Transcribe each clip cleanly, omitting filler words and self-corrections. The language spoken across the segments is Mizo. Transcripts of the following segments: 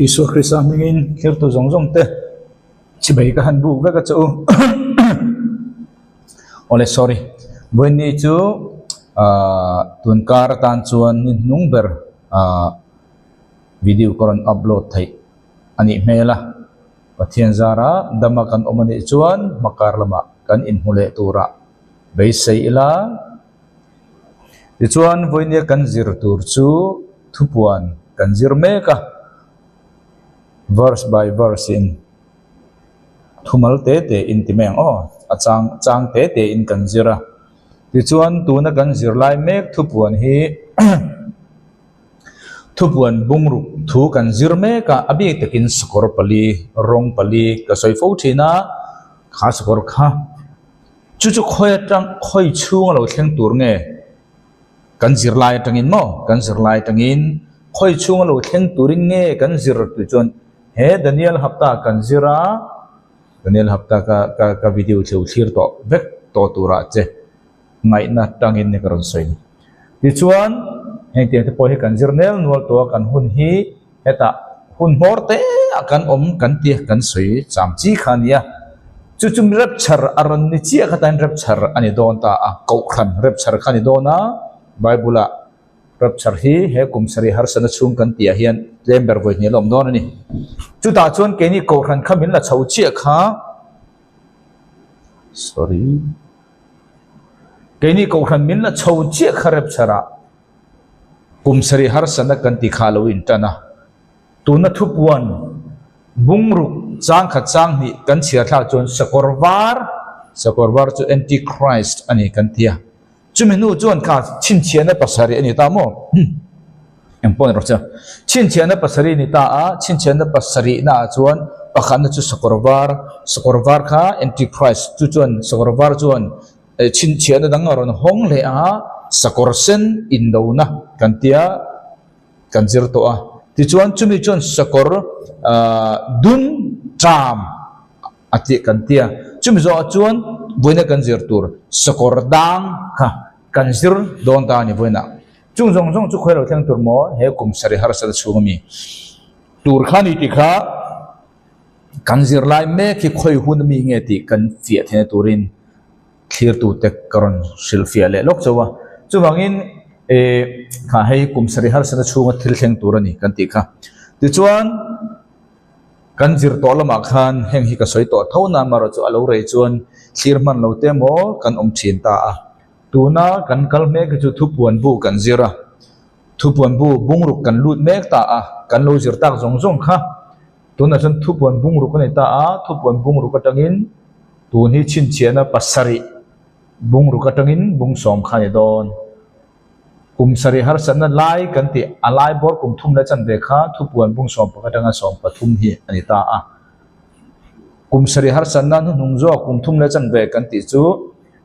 Isua Krista hmingin thirtu zawng zawng te chibei ka han buk vek a che u. Awle sorry. Vawiinni chu ahh tun kar atan chuan ni hnung ber ahh video ka rawn upload theih a nih hmel a. Pathian zara dama kan awm a nih chuan hmakar lamah kan inhmu leh turah beisei ila. Tichuan vawinia kan zir tur chu thupuan kan zir mek a, verse by verse in thumal te te in ti mai ang aw, a chang chang te te in kan zir a. Tichuan tuna kan zir lai mek thupuan hi thupuan bungruk thu kan zir mek a, a bik takin sakawr pali rawng pali ka sawi fo thin a, kha sakawr kha. Chu chu khawi atang khawi chhung a lo thleng tur nge kan zirlai atangin maw kan zirlai atangin khawi chhung a lo thleng turin nge kan zir tih chuan he Daniel hapta kan zir a Daniel hapta ka ka ka video theu thlir tawh vek tawh turah che ngaihna tangin ka rawn sawi ni. Tichuan heng tiang te pawh hi kan zir nel nual tawh a kan hun hi Hetah hun hmawr te ah kan awm kan ti kan sawi cham chi kha a nia. Chu chu rapture a rawn ni chiah kha tain rapture a ni dawn ta a, kohhran rapture kha a ni dawn a, Bible ah rapture hi he kum sarih harsatna chhung kan tih ah hian tlem ber vawi hnih a la awm dawn a ni. Chutah chuan keini kohhran kha min la chho chiah kha, sorry, keini kohhran min la chho chiah kha rapture ah, Kum sarih harsatna kan ti kha lo intan a, tuna thupuan bungruk changkhat changhnih kan chhiar thlak chuan sakawr var, sakawr var chu Antichrist a ni kan ti a, chumi hnu chuan kha chhinchhiahna pasarih a ni ta maw? Eng pawh ni rawh che. Chhinchhiahna pasarih a ni ta a, chhinchhiahna pasarihna ah chuan pakhatna chu sakawr var, sakawr var kha Antichrist chu chuan sakawr var chuan Chhinchhiahna dang a rawn hawng leh a, sakawr sen indona kan tia kan zir tawh a. Tichuan chumi chuan sakawr dum ṭam a tih kan tia. Chumi zawhah chuan vawiina kan zir tur sakawr dang kha kan zir dawn ta a ni vawiinah. Chung zawng zawng chu khawi lo thleng tur maw he kum sarih harsatna chhung ami tur kha ni tih kha Kan zirlai mek hi khawi hun ami nge tih kan fiah theihna turin thlirtute ka rawn hrilhfiah leh lawk chauh a. Chuvangin eh kha hei kum sarih harsatna chhunga thil thleng tur a ni kan tih kha. Tichuan kan zir tawh lamah khan heng hi ka sawi tawh tho na amaherawh chu a lo rei chuan thlir hman lo te maw kan awm thin ta a. Tuna kan kal mek hi chu thupuan bu kan zir a, thupuan bu bungruk kan lut mek ta a, kan lo zir tak zawng zawng kha. Tunah chuan thupuan bungruk a ni ta a, thupuan bungruk atangin tun hi chhinchhiahna pasarih bungruk atangin bung sawm kha a ni dawn. Kum sarih harsatna lai kan tih a lai bawr kum thum leh chanve kha thupuan bung sawm pakhat atanga sawm pathum hi a ni ta a. Kum sarih harsatna hnuhnung zawk kum thum leh chanve kan tih chu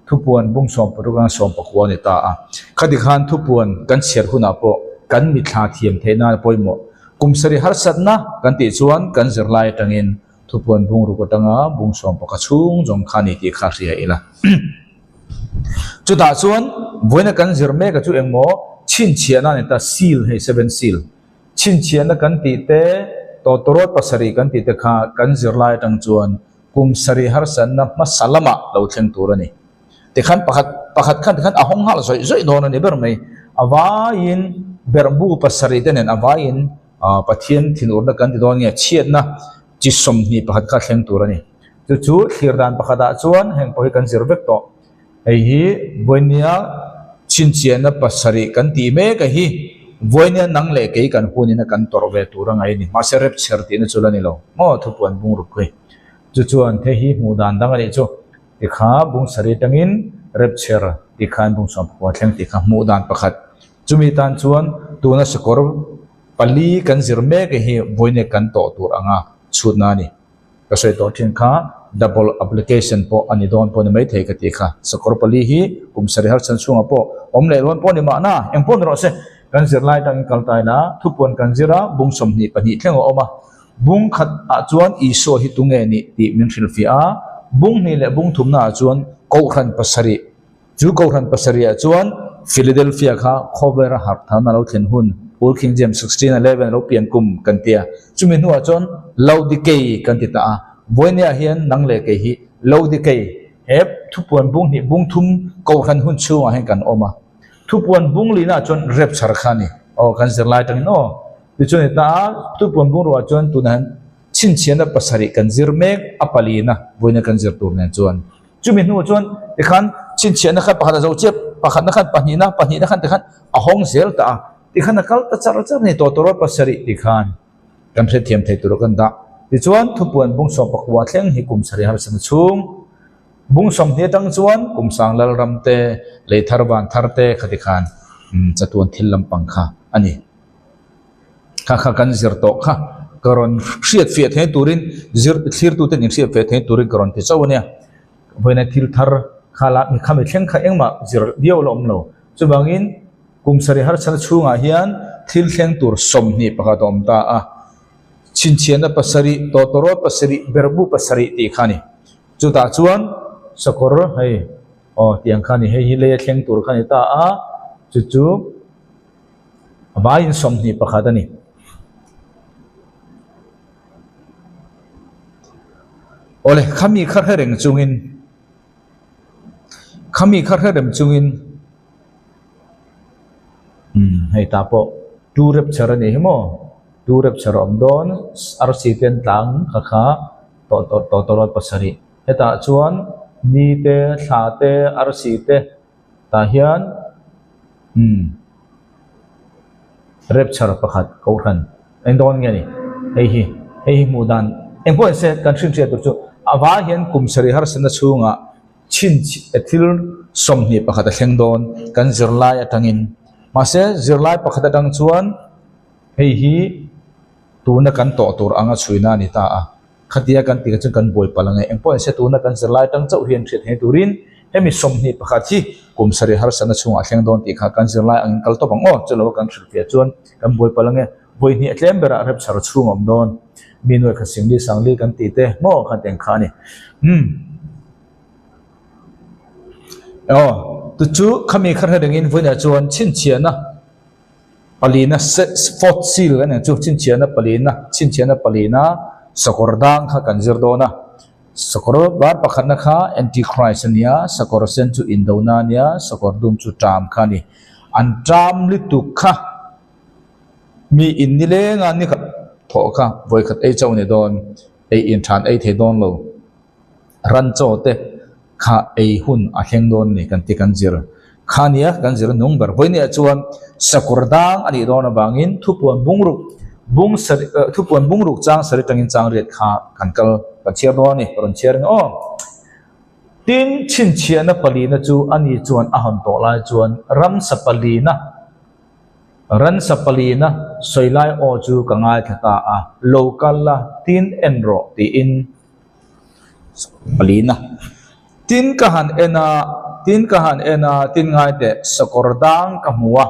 Thupuan bung 16 atanga 19 a ni ta a. Khati khan thupuan kan chhiar hunah pawh kan mithla thiam theih nan a pawimawh. Kum sarih harsatna kan tih chuan kan zirlai atangin thupuan bung ruk atanga bung 11 chhung zawng kha a ni tih kha hria ila. Chutah chuan vawiina kan zir mek a chu engmaw chhinchhiahna a ni ta, seal hei seven seal. Chhinchhiahna kan tih te, tawtawrawt pasarih kan tih te kha kan zirlai atang chuan Kum sarih harsatna hmasa lamah lo thleng tur a ni. Tikhan pakhat pakhat khan tikhan a hawng nghal zawih zawih dawn a ni ber mai. A vaiin berhbu pasarih te nen a vaiin Pathian thinurna kan ti dawn nge chhiatna chi 21 kha thleng tur a ni. Chu chu thlir dan pakhatah chuan heng pawh hi kan zir vek tawh. Hei hi Vawinia chhinchhiahna pasarih kan tih mek a hi Vawinia nang leh kei kan hunin a kan tawrh ve tur a ngai a ni. Mahse rapture tihna chu la ni lo maw thupuan bungruk hi. Chu chuan the hi hmuh dan dang a nih chu. Tikha bung sarih atangin rapture tih khan bung 14 thleng tih kha hmuh dan pakhat. Chumi tan chuan tuna sakawr pali kan zir mek a hi Vawinia kan tawh tur anga chhutna a ni. Ka sawi tawh thin kha double application pawh a ni dawn pawh ni maithei ka tih kha. Sakawr pali hi kum sarih harchhan chhungah pawh awm leh dawn pawh ni mahna eng pawh ni rawh se. Kan zirlai dangin kal ta ila thupuan kan zir a, bung 22 thleng a awm a. Bung khat ah chuan Isua hi tunge nih tih min hrilhfiah a, bung hnih leh bung thumna ah chuan Kohhran pasarih. Chu Kohhran pasarih ah chuan Philadelphia kha khawvera harh tharna lo thlen hun. Old King James 1611 a lo pian kum kan ti a. Chumi hnuah chuan Laodikei kan ti ta a. Vawinia hian nang leh kei hi Laodikei he thupuan bung hnih bung thum kohhran hun chhungah hian kan awm a. Thupuan bung lihnaah chuan rapture kha a ni. Aw kan zirlai atangin aw. Tichuan i ta a, thupuan bung ruah chuan tunah hian chhinchhiahna pasarih kan zir mek a palina vawiina kan zir tur nen chuan. Chumi hnuah chuan tikhan chhinchhiahna kha pakhat a zo chiah, pakhatna khan pahnihna, pahnihna khan tikhan a hawng zel ta a, tikhan a kal ta char char a ni tawh tawrh pasarih tikhan kan hrethiam thei tur a kan dah. Tichuan thupuan bung 14 thleng hi kum sarih harsatna chhung bung 20 atang chuan kum sang lalram te, lei thar van thar te kha tikhan chatuan thil lampang kha a ni. Kha kha kan zir tawh kha ka rawn hriat fiah thei turin zir thlirtute nen hriat fiah thei turin ka rawn ti chauh a nia. Vawiina thil thar kha la mi khami thleng kha engmah zir viau la awm lo. Chuvangin kum sarih harsatna chhungah hian thil thleng tur 21 a awm ta a. Chhinchhiahna pasarih, tawtawrawt pasarih, berhbu pasarih tih kha a ni. Chutah chuan sakawr hei aw tiang kha a ni. Hei hi leia thleng tur kha a ni ta a, chu chu. A vaiin 21 a ni. Awle, khami kha hre reng chungin, khami kha hre reng chungin, umm hei tah pawh two rapture a nih hi maw, two rapture a awm dawn, arsi te an tlang kha kha tawh tawh tawh tawrawt pasarih, hetah chuan ni te, thla te, arsi te, Tah hian umm rapture pakhat kohhran eng dawn nge ni hei hi hei hi hmuh dan eng pawh nise kan hrinhriat tur chu a vai hian kum sarih harsatna chhungah chhin thil 21 a thleng dawn kan zirlai atangin mahse zirlai pakhat atang chuan hei hi tuna kan tawh tur anga chhuina a ni ta a. Khatia kan tih kha chuan kan buai palh ang e. Engpawh nise tuna kan zirlai atang chauh hian hriat thei turin hemi 21 hi kum sarih harsatna chhungah a thleng dawn tih kha kan zirlai angin kal tawp ang aw. Chulo kan hrilhfiah chuan kan buai palh ang e. Vawi hnih a tlem berah rapture chhung a awm dawn. Mi nuai kha singli sangli kan tih te maw khan teng kha a ni. Umm. Aw, tu chu khami kha hre rengin vawiinah chuan chhinchhiahna. Palina fourth seal kan eng chu chhinchhiahna palina chhinchhiahna palina sakawr dang kha kan zir dawn a sakawr var pakhatna kha anti christ a nia sakawr sen chu indona a nia sakawr dum chu ṭam kha a ni an ṭam lutuk kha mi in nileng a ni khat thawh kha vawikhat ei chauh a ni dawn ei in ṭhan ei thei dawn lo. Ran chaw te kha ei hun a thleng dawn ni kan ti kan zir. Kha nia kan zir nung ber. Vawinia chuan sakawr dang a nih dawn avangin thupuan bungruk bung sarih thupuan bungruk chang sarih atangin chang riat kha kan kal kan chhiar dawn a ni rawn chhiar ang aw. Tin chhinchhiahna palina chu ani chuan a hawn tawh lai chuan ramsa palina ransa palina sawi lai aw chu ka ngaithla ta a, lo kal la tin en rawh tiin Palina. Tin ka han en a, tin ka han en a, tin ngai teh sakawr dang ka hmu a.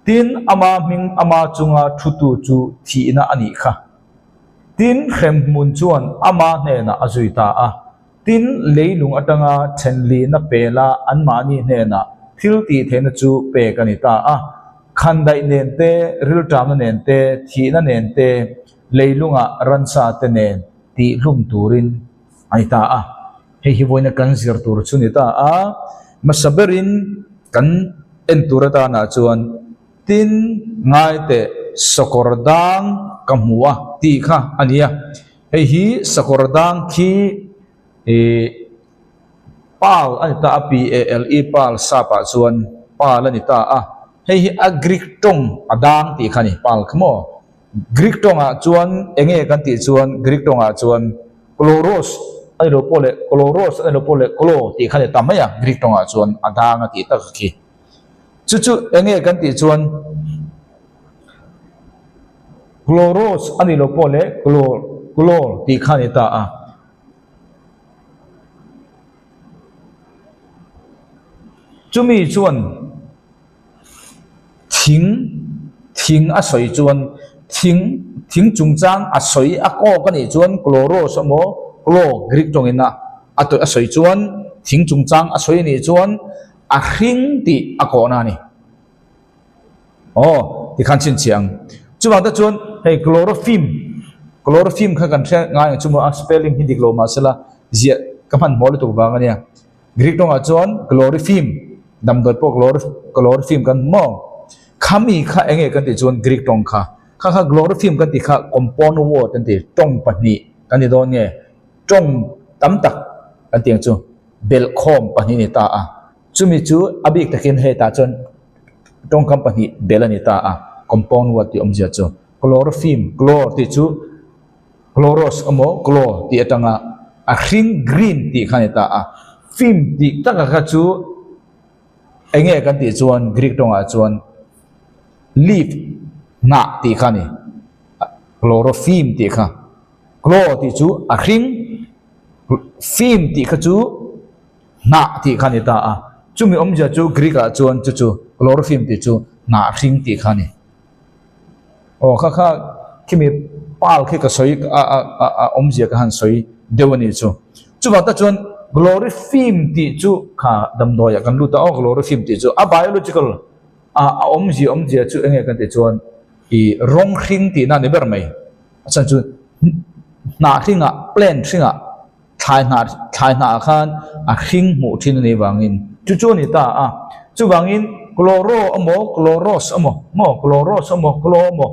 Tin ama hming ama chunga thutu chu thihna a nih kha. Tin hremhmun chuan ama hnenah a zui ta a. Tin leilung atanga thenlihna pela anmahni hnenah thil tih theihna chu pek a ni ta a. Khandaih nen te, rilṭamna nen te, thihna nen te, leilunga ransa te nen tihhlum turin a ni ta a. Hei hi vawiina kan zir tur chu ni ta a. Hmasa berin kan en tur atanah chuan tin ngai teh sakawr dang ka hmu a tih kha a ni a. Hei hi sakawr dang khi ih Pal a ni ta a, P-A-L-E Pal sap ah chuan Pal a ni ta a. Hei hi a Greek tawng a dang tih kha a ni, Pal kha maw? Greek tawngah chuan eng nge kan tih chuan Greek tawngah chuan kloros a ni lo pawh leh kloros a ni lo pawh leh klo tih kha a ni ta mai a Greek tawngah chuan a dang a tih tak a khi. Chu chu eng nge kan tih chuan kloros a ni lo pawh leh klo klo tih kha a ni ta a. Chumi chuan. Thing, thing a sawi chuan thing, thing chungchang a sawi a kawk a nih chuan chloros emaw chlo Greek tawngin a a a sawi chuan thing chungchang a sawi a nih chuan a hring tih a kawhna a ni. Aw. Tikhan chhinchhiah ang. Chuvang te chuan hei chlorophim, chlorophim kha kan hre ngai ang chu maw a spelling hi dik lo mahsela ziah ka hmanhmawh lutuk vang a nia. Greek tawngah chuan chlorophim, damdawi pawh chlorophim kan hmu maw? Khami kha eng nge kan tih chuan Greek tawng kha, kha kha chlorophim kan tih kha compound word an ti, tawng pahnih kan ti dawn nge, tawng tam tak kan tih ang chu, belhkhawm pahnih a ni ta a. Chumi chu a bik takin hetah chuan tawngkam pahnih bel a ni ta a, compound word tih awmzia chu chlorophim, chlor tih chu chloros emaw chlo tih atanga a hring, green, tih kha a ni ta a, phim tih taka kha chu eng nge kan tih chuan Greek tawngah chuan leaf, hnah tih kha a ni, chlorophim tih kha, chlo tih chu a hring, phim tih kha chu. Hnah tih kha a ni ta a, chumi awmzia chu Greek ah chuan chu chu chlorophim tih chu hnah hring tih kha a ni. Aw kha kha khimi pal khi ka sawi a a a awmzia ka han sawi deuh a ni chu. Chuvang tak chuan chlorophim tih chu kha damdawi ah kan lut a aw chlorophim tih chu a biological a a awmzia awmzia chu enge kan tih chuan ih rawng hring tihna a ni ber mai. A chhan chu hnah hringah plant hringah Thlai hnah thlai hnah khan a hring hmuh thin a nih vangin chu chu a ni ta a. Chuvangin chloro emaw chloros emaw maw chloros emaw chlo emaw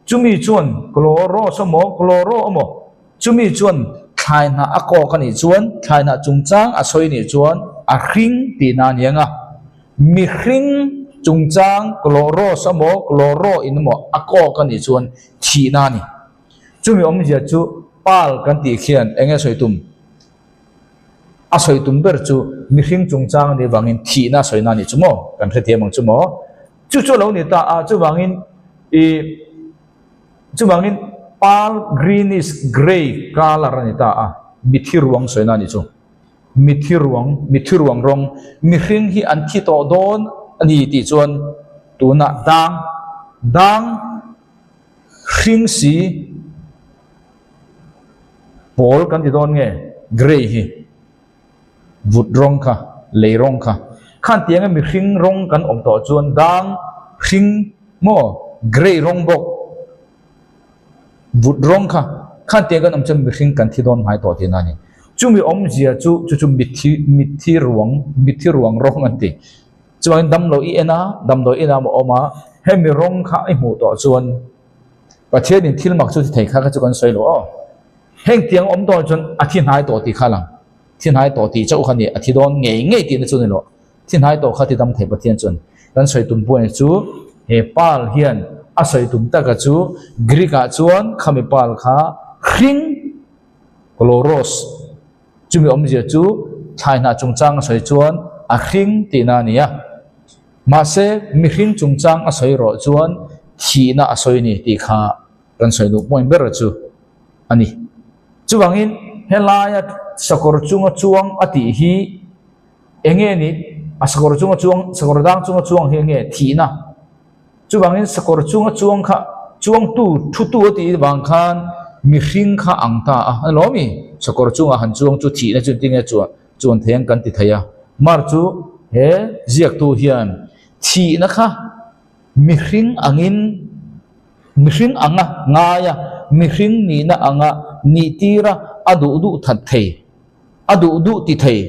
chumi chuan chloros emaw chloro emaw chumi chuan thlai hnah a kawk a nih chuan thlai hnah chungchang a sawi nih chuan a hring tihna a ni ang a. Mihring chungchang chloros emaw chloro in emaw a kawk a nih chuan thihna a ni. Chumi awmzia chu Pal kan tih khian eng nge sawi tum? A sawi tum ber chu mihring chungchang a nih vangin thihna a sawina a nih chu maw? Kan hrethiam ang chu maw? Chu chu a lo ni ta a, chuvangin ih chuvangin Pal greenish grey colour a ni ta a, mithi ruang sawina a nih chu. Mithi ruang, mithi ruang rawng, mihring hi an thi tawh dawn a ni tih chuan tunah dang, dang, Hring si pawl kan ti dawn nge grey hi vut rawng kha lei rawng kha khan tianga mihring rawng kan awm tawh chuan dang hring maw grey rawng bawk vut rawng kha khan tiang kan awm chuan mihring kan thi dawn hnai tawh tihna a ni chumi awmzia chu chu chu mitthi mitthi ruang mitthi ruang rawng an ti. Chuan damlo i en a, damdawi ina maw awm a, hemi rawng kha i hmuh tawh chuan Pathianin thil mak chu ti thei kha kha chu kan sawi lo aw. Heng tiang awm tawh chuan a thi hnai tawh tih kha lang. Thi hnai tawh tih chauh kha ni, a thi dawn ngei ngei tihna chu ni lo. Thi hnai tawh kha ti dam thei Pathian chuan kan sawi tum pawh ni chu he Paul hian a sawi tum taka chu Greek ah chuan khami Paul kha hring, chloros, Chumi awmzia chu thlai hnah chungchang a sawi chuan a hring tihna a ni a. Mahse, mihring chungchang a sawi rawh chuan thihna a sawi a ni tih kha kan sawi duh point ber chu a ni. Chuvangin, helaia sakawr chunga chuang a tih hi eng nge ni? A sakawr chunga chuang, sakawr dang chunga chuang hi eng nge? Thihna. Chuvangin sakawr chunga chuang kha chuangtu thutu a tih vang khan mihring kha ang ta a, a lawm i? Sakawr chunga han chuang chu thihna chu engtin nge chuan chuan thei ang kan ti thei a. Mar chu he ziaktu hian thihna kha mihring angin mihring anga ngaia mihring nihna anga nihtira a duh duh that thei a duh duh ti thei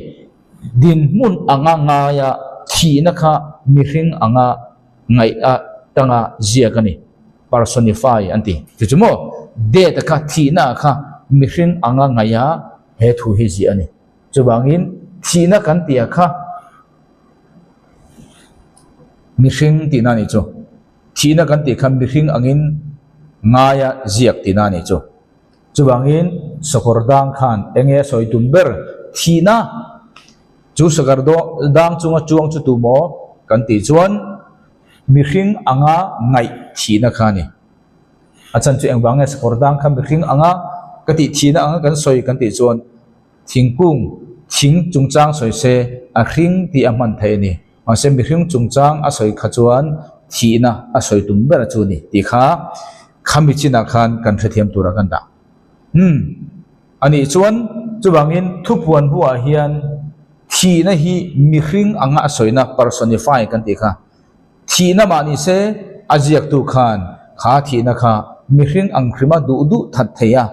dinhmun anga ngaia thihna kha mihring anga ngaih a tanga ziak a ni, personify an ti. Chu chu maw death a kha thihna a kha mihring anga ngaih a he thu hi ziah a ni. Chuvangin thihna kan tih a kha mihring tihna a nih chu. Thihna kan tih kha mihring angin ngaia ziak tihna a nih chu. Chuvangin sakawr dang khan enge a sawi tum ber thihna Chu sakar dang chunga chuang chu tu maw kan tih chuan mihring anga ngaih thihna kha a ni. A chhan chu engvang nge sakawr dang kha mihring anga ka tih thihna anga kan sawi kan tih chuan thingkung thing chungchang sawi se a hring tih a hman theih a ni. Mahse mihring chungchang a sawi kha chuan thihna a sawi tum ber chu a ni tih kha khami chinah khan kan hrethiam turah kan dah. Umm. A nih chuan chuvangin thupuan buah hian thihna hi mihring anga a sawina, personify, kan tih kha. Thihna mah ni se. a ziaktu khan kha thihna kha mihring ang hrima duh duh that thei a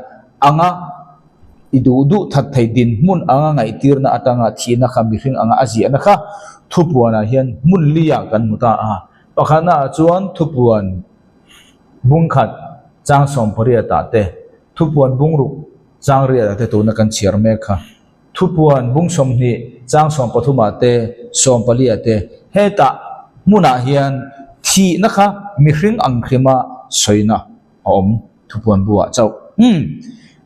anga i duh duh that thei dinhmun anga ngaihtirna atanga thihna kha mihring anga a ziahna kha thupuanah hian hmun liah kan hmu ta a. Pakhatnaah chuan thupuan bungkhat chang sawmpariatah te, thupuan bungruk chang riatah te tuna kan chhiar mek kha. Thupuan bung 20 chang 13ah te, 14ah te, hetah hmunah hian thihna kha mihring ang hrima sawina a awm thupuan buah chauh. Umm,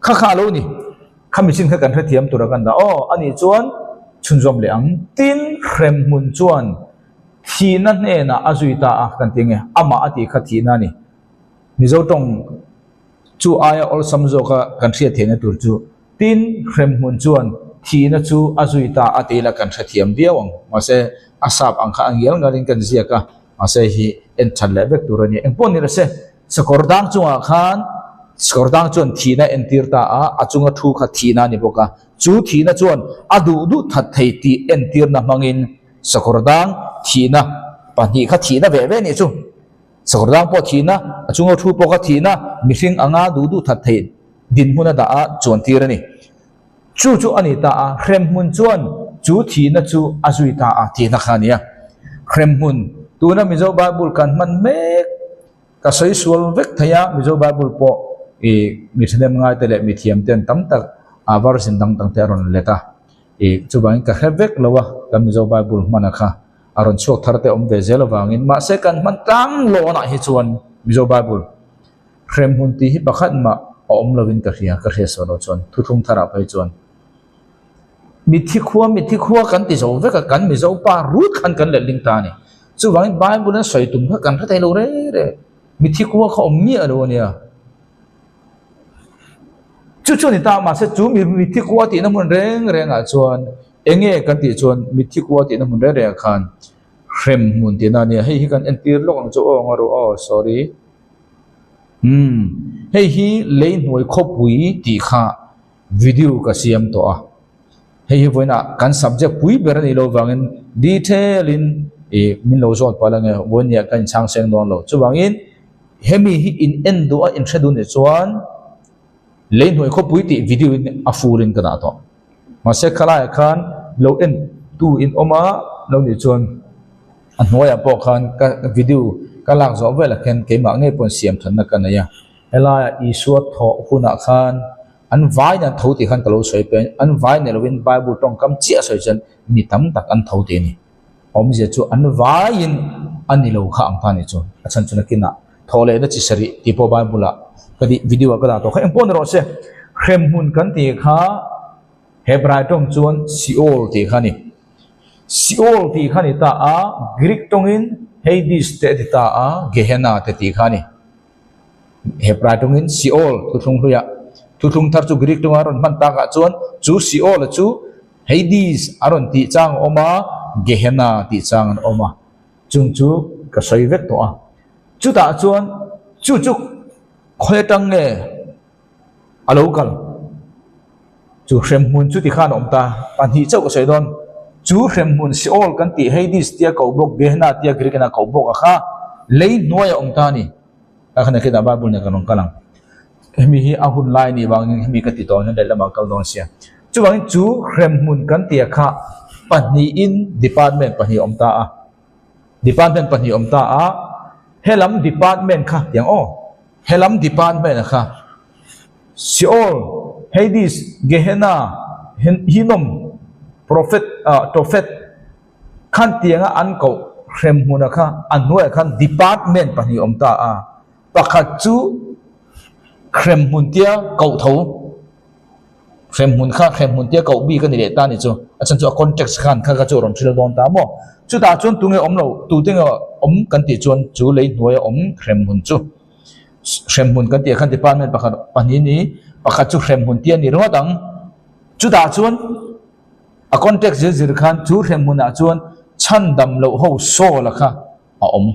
kha kha a lo ni. Kha michin kha kan hrethiam tura kan dah. Aw, anih chuan chhunzawm leh ang. Tin, hremhmun chuan thihna hnenah a zui ta a kan ti nge, amah a tih kha thihna a ni. Mizo tawng chu aia awlsam zawka kan hriat theihna tur chu Tin, hremhmun chuan thihna chu a zui ta a ti ila kan hrethiam viau ang. Mahse, a sap ang kha a ngial ngalin kan ziak a, mahse hi en that leh vek tur a ni. Engpawh ni rase, sakawr dang chungah khan sakawr dang chuan thihna a entir ta a, a chunga thu kha thihna a ni bawk a. Chu thihna chuan a duh duh that thei tih entirna hmangin sakawr dang thihna pahnih kha thihna ve ve a nih chu. Sakawr dang pawh thihna, a chunga thu pawh kha thihna, mihring anga duh duh that thei dinhmun a dah a chuan tir a ni. Chu chu a ni ta a, hremhmun chuan chu thihna chu a zui ta a tihna kha a ni a. Hremhmun, tuna Mizo Bible kan hman mek, ka sawi sual vek thei a, Mizo Bible pawh i mi thahnem ngaite leh mi thiamten tam tak a version dang dang te a rawn let a, i chuvangin ka hre vek lo a kan Mizo Bible hmana kha a rawn chhuak thar te awm ve zel avangin mahse kan hman tlang lawnah hi chuan Mizo Bible Hremhmun tih hi pakhat mah a awm lovin ka hria, ka hriat sawn loh chuan thuthlung tharah phei chuan mitthi khua mitthi khua kan ti zo vek a, kan Mizo pa rut khan kan letling ta a ni. Chuvangin Bible-in a sawi tum kha kan hre thei lo reng reng, mitthi khua kha awm miah lo a nia. Chu chu a ni ta, mahse chu mitthi khua tihna hmun reng rengah chuan eng nge kan tih chuan mitthi khua tihna hmun reng rengah khan hremhmun tihna a nia, hei hi kan entir lawk ang chu aw nga ru aw sorry. Umm, hei hi lei hnuai khawpui tih kha video ka siam tawh a, hei hi vawiinah kan subject pui ber a nih loh vangin detail in ih min lo zawt palh ange vawinia ka inchhang seng dawn lo. Chuvangin hemi hi in en duh a in hre duh nih chuan lei hnuai khawpui tih video in a full in ka dah tawh. Mahse khalaiah khan lo en tu in awm a lo nih chuan a hnuaiah pawh khan ka video ka lak zawh velah khian keimah ngei pawhin siam thatna ka nei a, helaiah Isua thawh hunah khan an vai nen tho tih khan ka lo sawi peng, an vai nei lovin Bible tawngkam chiah sawi chuan mi tam tak an tho tih a ni. Awmzia chu an vaiin a ni lo kha ang ta ni chu a chhan chu nakinah thawh lehna chi sarih tih pawh Bible ah ka tih video ah ka dah tawh kha engpawh ni rawh se hremhmun kan tih kha Hebrai tawng chuan Seol tih kha a ni. Seol tih kha a ni ta a, Greek tawngin Hades te a ti ta a, Gehenna te tih kha a ni. Hebrai tawngin Seol thuthlung hluiah thuthlung thar chu Greek tawnga rawn hman takah chuan chu Seol a chu Hades a rawn tih chang a awm a, Gehenna tih chang an awm a, chung chu ka sawi vek tawh a. Chutah chuan chu chu khawi atang nge a lo kal? Chu hremhmun chu tikhan a awm ta, pahnih chauh ka sawi dawn. Chu hremhmun Seol kan tih Hades tia koh bawk, Gehenna tia Greek in a koh bawk a kha lei hnuai a awm ta a ni. Tah khan nakinah Bible nen kan rawn kal ang. Hemi hi a hun lai anih vangin hemi ka ti tawh hian lehlamah kal dawn sia. Chuvangin chu hremhmun kan tia kha pahnihin department pahnih a awm ta a. Department pahnih a awm ta a. Helam department kha tiang aw. Helam department a kha Seol, Hades, Gehenna, Hinnom, Prophet, Tophet khan tianga an koh hremhmuna kha a hnuaiah khan department pahnih a awm ta a. Pakhat chu hremhmun tia koh tho, hremhmun kha hremhmun tia koh bik a ni leh ta a ni chu. A chhan chu a context khan kha kha chu a rawn hril dawn ta maw? Chutah chuan tunge awm lo, tute nge awm kan tih chuan chu lei hnuaia awm hremhmun chu hremhmun kan tih ah khan department pakhat pahnih ni pakhat chu hremhmun tia ni ringawt ang. Chutah chuan a context zir zir khan chu hremhmunah chuan chhandam loh ho sawl a kha a awm.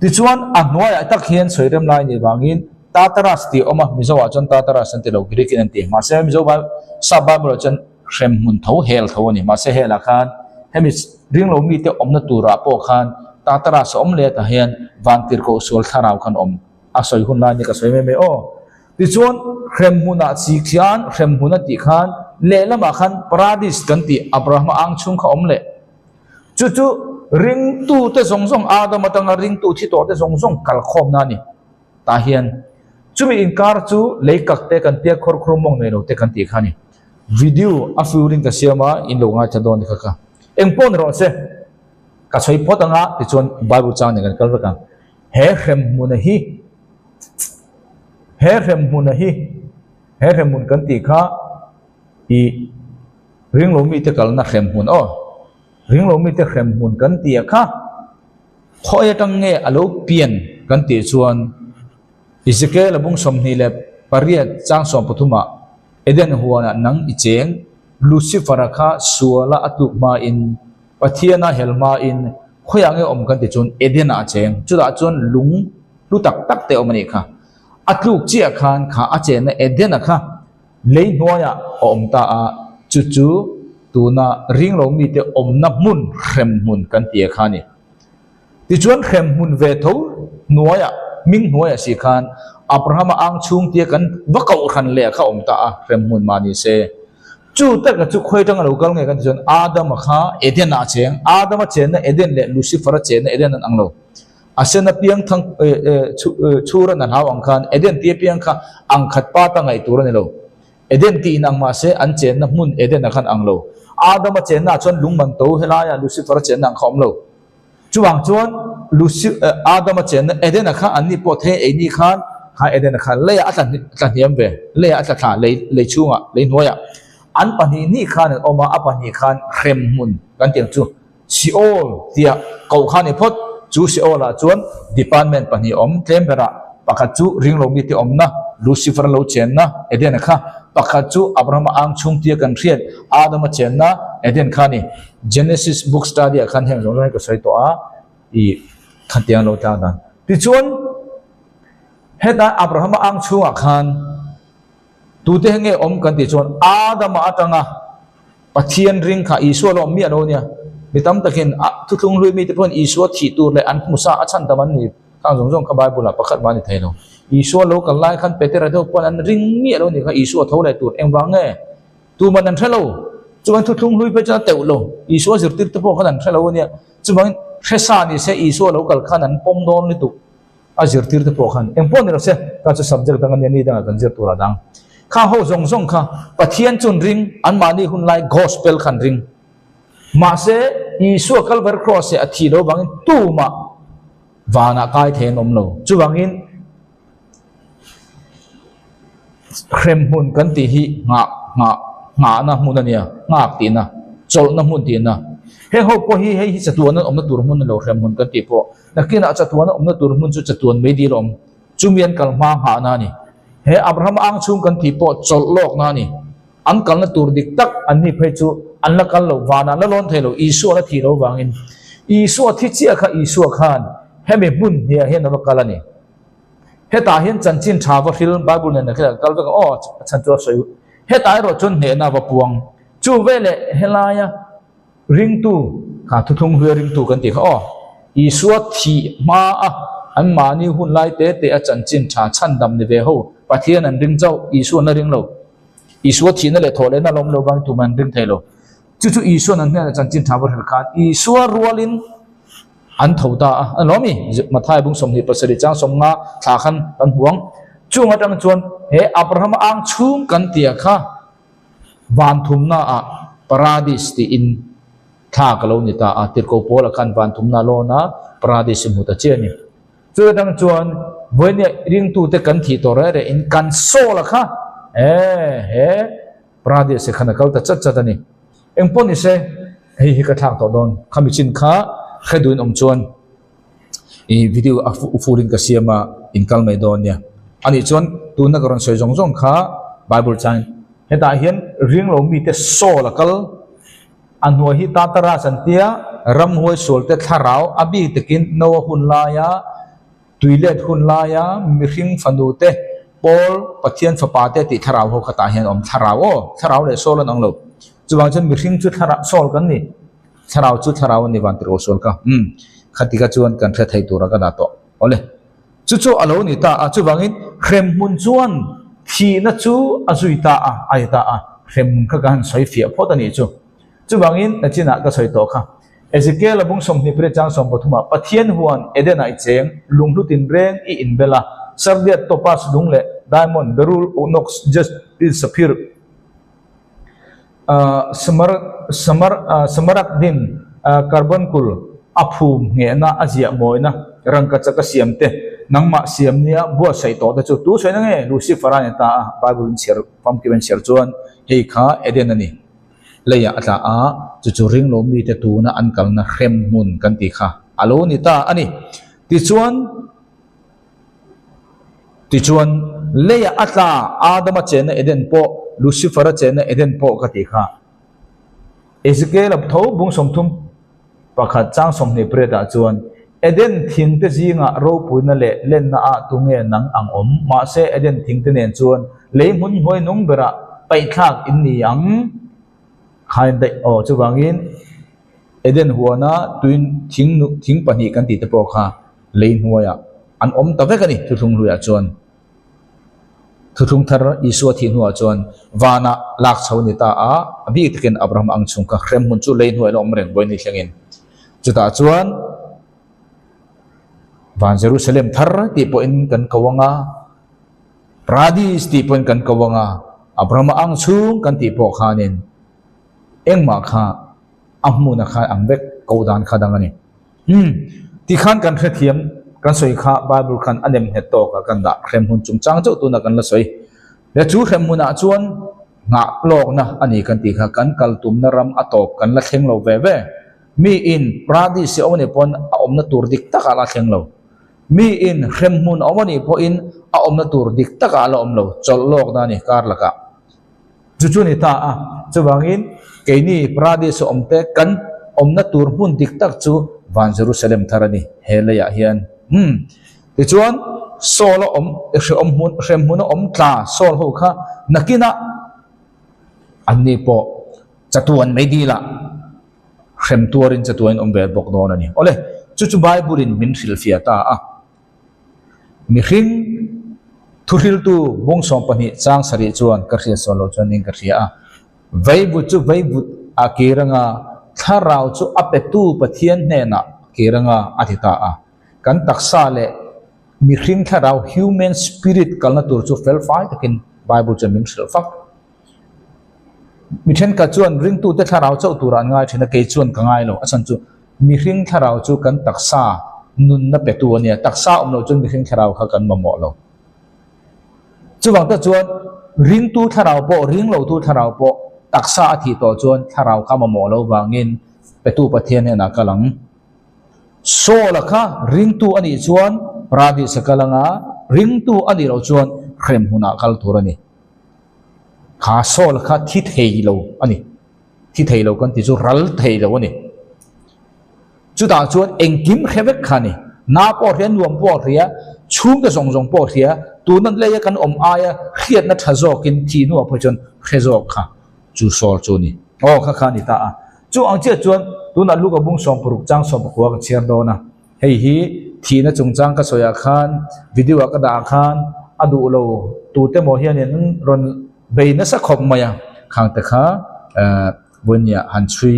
Tichuan, a hnuaiah tak hian sawi rem lai nih vangin Tartarus tih a awm a, Mizoah chuan Tartarus an ti lo, Greek-in an ti. Mahse, Mizo Bible, Sap Bible-ah chuan hremhmun tho, hel tho a ni. Mahse, helah khan Hemi ringlo mite awmna turah pawh khan Tartarus a awm leh tah hian vantirhkoh sual thlarau khan awm a sawi hun lai ni ka sawi mai mai aw. Tichuan hremhmunah chi khian hremhmun a tih khan lehlamah khan Paradis kan tih Abrahama ang chhung kha awm leh. Chu chu ringtute zawng zawng Adam atanga ringtu thi tawhte zawng zawng kalkhawmna a ni. Tah hian chumi inkar chu lei kak te kan tia khawr khur mawng nei lo te kan tih kha a ni. Video a full in ka siam a, in lo ngaithla dawn ni kha kha. Eng pawh ni rawh se, ka sawi phawt anga tichuan Bible chang nen kan kal vek ang. He hremhmuna hi, he hremhmuna hi, he hremhmun kan tih kha ih ringlo mite kalna hremhmun aw, ringlo mite hremhmun kan tih a kha khawi atang nge a lo pian kan tih chuan Ezekiel a bung 28 chang 13 ah Eden huanah nang i cheng, Lucifer-a kha suala a tluk hmain, Pathiana hel hmain khawiah nge awm kan ti chuan Eden-ah a cheng, chutah chuan lung hlu tak tak te awm a nih kha. A tluk chiah khan kha a chenna Eden-a kha lei hnuaiah a awm ta a, chu chu tuna ringlo mite awmna hmun hremhmun kan ti a kha a ni. Tichuan hremhmun ve tho hnuaiah, hming hnuaiah si khan Abrahama ang chhung tia kan va kohhran leh kha awm ta a, hremhmun mah ni se. Chu taka chu khawi atanga lo kal nge kan ti chuan Adama kha Eden-ah a cheng, Adama chenna Eden leh Lucifer-a chenna Eden an ang lo. A sen apiang thang chhuran a hlau ang khan Eden ti apiang kha ang khat pata ngaih tur a ni lo. Eden tih inang mah se an chenna hmun Eden-a khan ang lo. Adama chennaah chuan lung man to helaiah Lucifer-a chenna ang kha awm lo. Chuvang chuan Lucy Adama chenna Edena kha anni pawh thei ei ni khan kha Edena kha leiah a tla tla hniam ve, leiah a tla thla lei lei chhungah lei hnuaiah an pahnih hnih khan an awm a, a pahnih khan hrem hmun kan tih ang chu Seol tia koh kha a ni phawt. Chu Seol ah chuan department pahnih awm tlem berah pakhat chu ringlo mite awmna Lucifer lo chenna Edena kha, pakhat chu Abrahama ang chhung tia kan hriat Adama chenna Eden kha a ni. Genesis book study ah khan heng zawng zawng hi ka sawi tawh a, ih khatiang lo tlang dan. Tichuan heta Abrahama ang chhungah khan tute hi nge awm kan tih chuan Adama atanga Pathian ring kha Isua lo awm miah lo nia. Mi tam takin a thuthlung hlui mite pawhin Isua thih tur leh an hmusa a chhan tam an ni. Khang zawng zawng kha Bible ah pakhat mah a ni thei lo. Isua lo kal lai khan Petera deuh pawn an ring miah lo nih kha Isua tho leh tur engvang nge? Tuman an hre lo. Chuan thuthlung hlui phei chuan a teuh lo. Isua zirtirte pawh khan an hre lo a nia. Chuvangin hre sa ni se Isua lo kal khan an pawm dawn lutuk a zirtirte pawh khan. Eng pawh ni lo se, ka chu subject dang a nia, ni dangah kan zir tur a dang. Khang ho zawng zawng kha Pathian chun ring, anmahni hun lai gospel khan ring. Mahse, Isua Calvary Cross-ah a thih lo vangin tumah vanah kai thei an awm lo. Chuvangin Hremhmun kan tih hi nghah nghah nghahna hmun a nia, nghak tihna, chawlhna hmun tihna. Heng ho pawh hi hei hi chatuana awmna tur hmun a lo hremhmun kan tih pawh. Nakinah chatuana awmna tur hmun chu chatuan mai dil a awm. Chumi an kal hma nghahna a ni. He Abraham ang chhung kan tih pawh chawlh lawkna a ni. An kalna tur dik tak an ni phei chu an la kal lo, vanah an la lawn thei lo, Isua la thih lo vangin. Isua thi chiah kha Isua khan hemi hmun hniah hian a va kal a ni. Hetah hian chanchin tha va hril Bible nen kha kal vek a, aw a chhan chu a sawi. Hetah erawh chuan hnehna va puang. Chu veleh helaia ringtu kha thuthlung hluia ringtu kan tih kha aw Isua thih hma a anmahni hun lai te te a chanchin tha chhandam ni ve ho Pathian an ring chauh Isua an la ring lo. Isua thihna leh thawh lehna a la awm lo vangin tumah an ring thei lo. Chu chu Isua'n an hnenah chanchin tha va hril khan Isua rualin An tho ta a, a lawm i, Mathai bung 27 chang 50 thla khan kan hmu ang. Chung atang chuan he Abrahama ang chhung kan tia kha van thumna ah Paradis tiin thla ka lo ni ta a, Tirhkoh Paula khan van thumna lawn a Paradis i hmu ta chiah a ni. Chu atang chuan vawinia ringtute kan thih tawh reh reh in kan soul a kha e he Paradis khan a kal ta chat chat a ni. Engpawh ni se, hei hi ka thlak tawh dawn. Khami chin kha hre duhin awm chuan i video a furin ka siam a, in kal mai dawn nia. Anih chuan tuna ka rawn sawi zawng zawng kha Bible changin hetah hian ringlo mite Saul a kal, a hnuai hi Tartarus an tia, ramhuai sualte thlarau a bik takin Noah hun laia Tui let hun laia mihring fanu te, Paul, Pathian fapa te tih thlarau ho khatah hian a awm. Thlarau aw, thlarau leh sawl an ang lo. Chuvang chuan mihring chu thlarau, sawl kan ni. Thlarau chu thlarau a ni van tirh sual kha. Umm, khati kha chuan kan hre thei tura ka dah tawh. Awle. Chu chu a lo ni ta a, chuvangin hremhmun chuan thihna chu a zui ta a, a ti ta a, hremhmun kha ka han sawi fiah phawt a nih chu. Chuvangin nachinah ka sawi tawh kha. Ezekiel a bung 28 chang 13 ah Pathian huan Eden-ah i cheng, lunghlu tinreng i inbel a, sardiat, topaz, lung leh diamond, beryl, onyx, jasper, sapphire, Smaragdin, carbuncle, a phum nghehna, a ziah mawina, rangkachak a siam te, nangmah siam nia buatsaih tawh te chu tu sawi na nge? Lucifer a ni ta a, Bible in chhiar famkim an chhiar chuan hei kha Eden a ni. Leiah a tla a, chu chu ringlo mite tuna an kalna hrem hmun kan tih kha a lo ni ta a ni. Tichuan. Tichuan, leiah a tla Adama chenna Eden pawh, Lucifer-a chenna Eden pawh ka tih kha. Ezekiel-a tho bung 31 chang 28 ah chuan, Eden thingte zingah ropuina leh lenna ah tunge nang ang awm? Mahse, Eden thingte nen chuan lei hmun hnuai nung berah paihthlak in ni ang. Khain daih aw, chuvangin Eden huana tuin thing thing pahnih kan tih te pawh kha lei hnuaiah an awm ta vek a ni thuthlung hluiah chuan. Thuthlung thar Isua thih hnuah chuan vanah lak chho a ni ta a, a bik takin Abraham ang chhung kha hrem hmun chu lei hnuaiah la awm reng vawi ni thlengin. Chutah chuan van Jerusalem thar tih pawhin kan ko ang a, Paradis tih pawhin kan ko ang a, Abrahama ang chhung kan tih pawh khanin engmah kha a hmuna kha ang vek koh dan kha dang a ni. Umm, tikhan kan hrethiam kan sawi kha Bible khan a nem nghet tawk a kan dah hremhmun chungchang chauh tuna kan la sawi. Le chu hremhmunah chuan nghah lawkna a ni kan tih kha kan kal tumna ram a tawp kan la thleng lo ve ve. Miin Paradis a awm a nih pawn a awmna tur dik takah a la thleng lo. Miin hremhmun a awm a nih pawhin a awmna tur dik takah a la awm lo, chawlh lawkna a ni kar lakah. Chu chu ni ta a, chuvangin keini Paradis-a awmte kan awmna tur hmun dik tak chu van Jerusalem thar a ni he leiah hian. Umm. Tichuan, Saul-a awm, hrehawm hmun, hremhmuna awm tla Saul ho kha nakinah anni pawh chatuan mai dilah hrem tuarin chatuain awm ve bawk dawn a ni. Awle, chu chu Bible-in min hrilhfiah ta a. Mihring thuhriltu bung 12 chang sarih chuan ka hriat sawn loh chuan ning ka hria a, Veivut chu veivut a kir anga, thlarau chu a petu Pathian hnenah kir anga a ti ta a. Kan taksa leh mihring thlarau, human spirit, kalna tur chu felfai takin Bible chuan min hrilh fak. Mi thenkhat chuan ringtute thlarau chauh turah an ngai thin a, kei chuan ka ngai lo. A chhan chu mihring thlarau chu kan taksa nunna petu a nia, taksa awm loh chuan mihring thlarau kha kan mamawh lo. Chuvang tak chuan ringtu thlarau pawh, ringlotu thlarau pawh taksa a thih tawh chuan thlarau kha mamawh lo vangin petu Pathian hnenah kal ang. Saul-a kha ringtu a nih chuan Paradis-a kal ang a, ringtu a nih loh chuan hremhmunah kal tur a ni. Kha Saul kha thi thei lo a ni. Thi thei lo kan ti chu ral thei lo a ni. Chutah chuan engkim hre vek kha a ni. Na pawh a hria, nuam pawh a hria, chhungte zawng zawng pawh a hria. Tuna leia kan awm aia hriatna tha zawkin thih hnuah pawh chuan hre zawk kha chu Saul chu a ni. Aw kha kha a ni ta a. Chu ang chiah chuan tunah Luka bung 16 chang 19 ka chhiar dawn a. Hei hi thihna chungchang ka sawiah khan video ah ka dah ah khan a duh lo tute maw hianin rawn bei nasa khawp mai a, khang te kha eh vawinia han chhui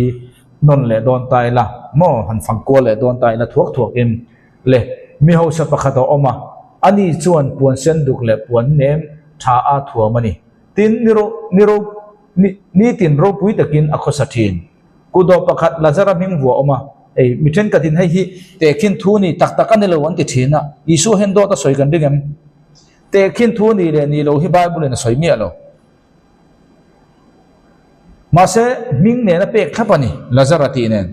nawn leh dawn ta ila maw han fang kual leh dawn ta ila thuak thuak in le mi hausa pakhat a awm a, ani chuan puan sen duk leh puan nem tha a thuam a ni. Tin ni ro ni ro ni nitin ropui takin a khawsa thin. Kutdawh pakhat Lazara hming vuah awm a, Ei, mi thenkhatin hei hi tehkhin thu ni tak tak a ni lo an ti thin a, Isua hian dawt a sawi kan ring em? Tehkhin thu ni leh ni lo hi Bible in a sawi miah lo. Mahse, hming nen a pek thlap a ni, Lazara tih nen.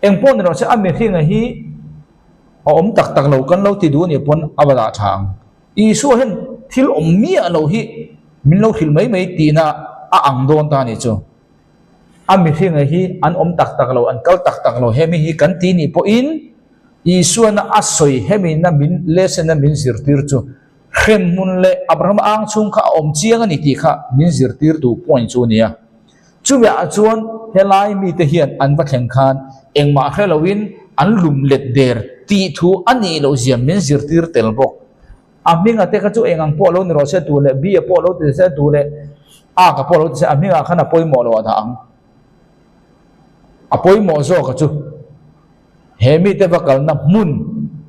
Eng pawh ni lo se a mihringa hi a awm tak tak lo kan lo ti duh a nih pawn a va dah tha ang. Isua hian thil awm miah loh hi min lo hrilh mai mai tihna a ang dawn ta a nih chu. A mihringa hi an awm tak tak lo, an kal tak tak lo hemi hi kan ti nih pawhin Isuana a sawi hemina min lesson a min zirtir chu hremhmun leh Abraham ang chhung kha a awm chiang a ni tih kha min zirtirtu point chu a ni a. Chumiah chuan helai mite hian an va thleng khan engmah hre loin an lum let der tih thu a nih loh zia min zirtir tel bawk. A hminga te kha chu eng ang pawh lo ni rawh se duh leh B-a pawh lo ti se duh leh A-ka pawh lo ti se a hmingah khan a pawimawh lo a dah ang. A pawimawh zawka chu he mite va kalna hmun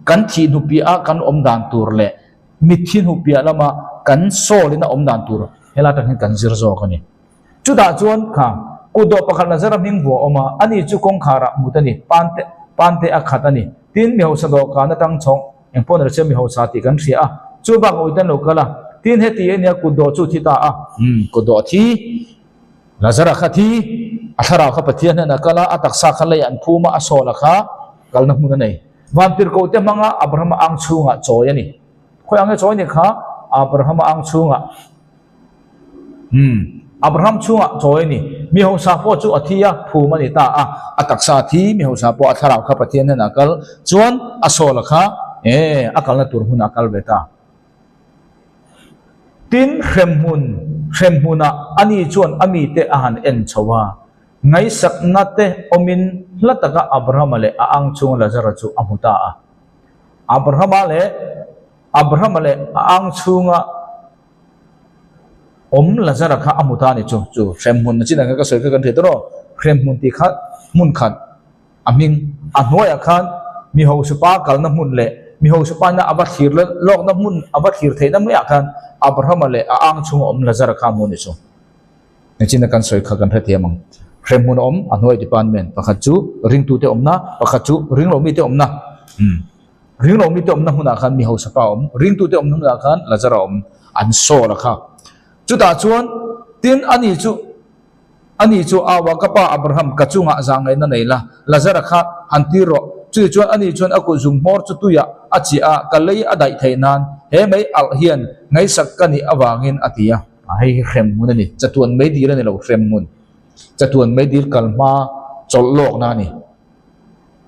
kan thih hnupiah a kan awm dan tur leh mitthi hnupiah lama kan soul in a awm dan tur helai atang hian kan zir zawk a ni. Chutah chuan kha kutdawh pakhat Lazara hming vuah a awm a, ani chu kawngkharah mut a ni, pante pante a khat a ni. Tin, mi hausa dawhkan atang chhawng eng pawh ni lo se mi hausa tih kan hria a, chu bakah ui te an lo kal a. Tin, heti a nia kutdawh chu thi ta a. Umm, kutdawh a thi. Lazara kha thi, a thlarau kha Pathian hnenah kal a, a taksa kha lei an phum a, a sawla kha kalna hmun a nei. Vantirhkohte hmanga Abrahama ang chhungah chawi a ni. Khawi ang nge chawi ni kha? Abrahama ang chhungah. Umm, Abraham chhungah chawi a ni. Mi hausa pawh chu a thi a, phum a ni ta a. A taksa a thi, mi hausa pawh a thlarau kha Pathian hnenah kal chuan a sawla kha ee a kalna tur hmunah a kal ve ta. Tin, hremhmun, hremhmunah ani chuan a mite a han en chho a, ngaihsakna te awmin hla taka Abrahama leh a ang chhunga Lazara chu a hmu ta a. Abrahama leh Abrahama leh a ang chhunga awm Lazara kha a hmu ta a ni chu. Chu hremhmun a chin ang kha ka sawi kha kan hria tawh rawh. Hremhmun tih kha hmun khat. A hming a hnuaiah khan mi hausa pa kalna hmun leh mi hausa pa ina a va thlir lawkna hmun a va thlir theihna maiah khan Abrahama leh a ang chhunga awm Lazara kha a hmu a ni chu. Nichina kan sawi kha kan hrethiam ang. Hremhmun a awm a hnuai department pakhat chu ringtute awmna pakhat chu ringlo mite awmna. Umm ringlo mite awmna hmunah khan mi hausa pa a awm ringtute awmna hmunah khan Lazara a awm an sawl a kha. Chutah chuan tin ani chu. Ani chu au a, Ka pa Abraham, ka chungah zahngaihna nei la, Lazara kha han tir rawh. Chutichuan chuan ani chuan a kut zung hmawr chu tuiah a chiah a, ka lei a daih theih nan he mei alh hian ngaihsak ka nih avangin a ti a. Hei hi hremhmun a ni, chatuan meidil a ni lo, hremhmun, chatuan meidil kal hma chawlh lawkna a ni.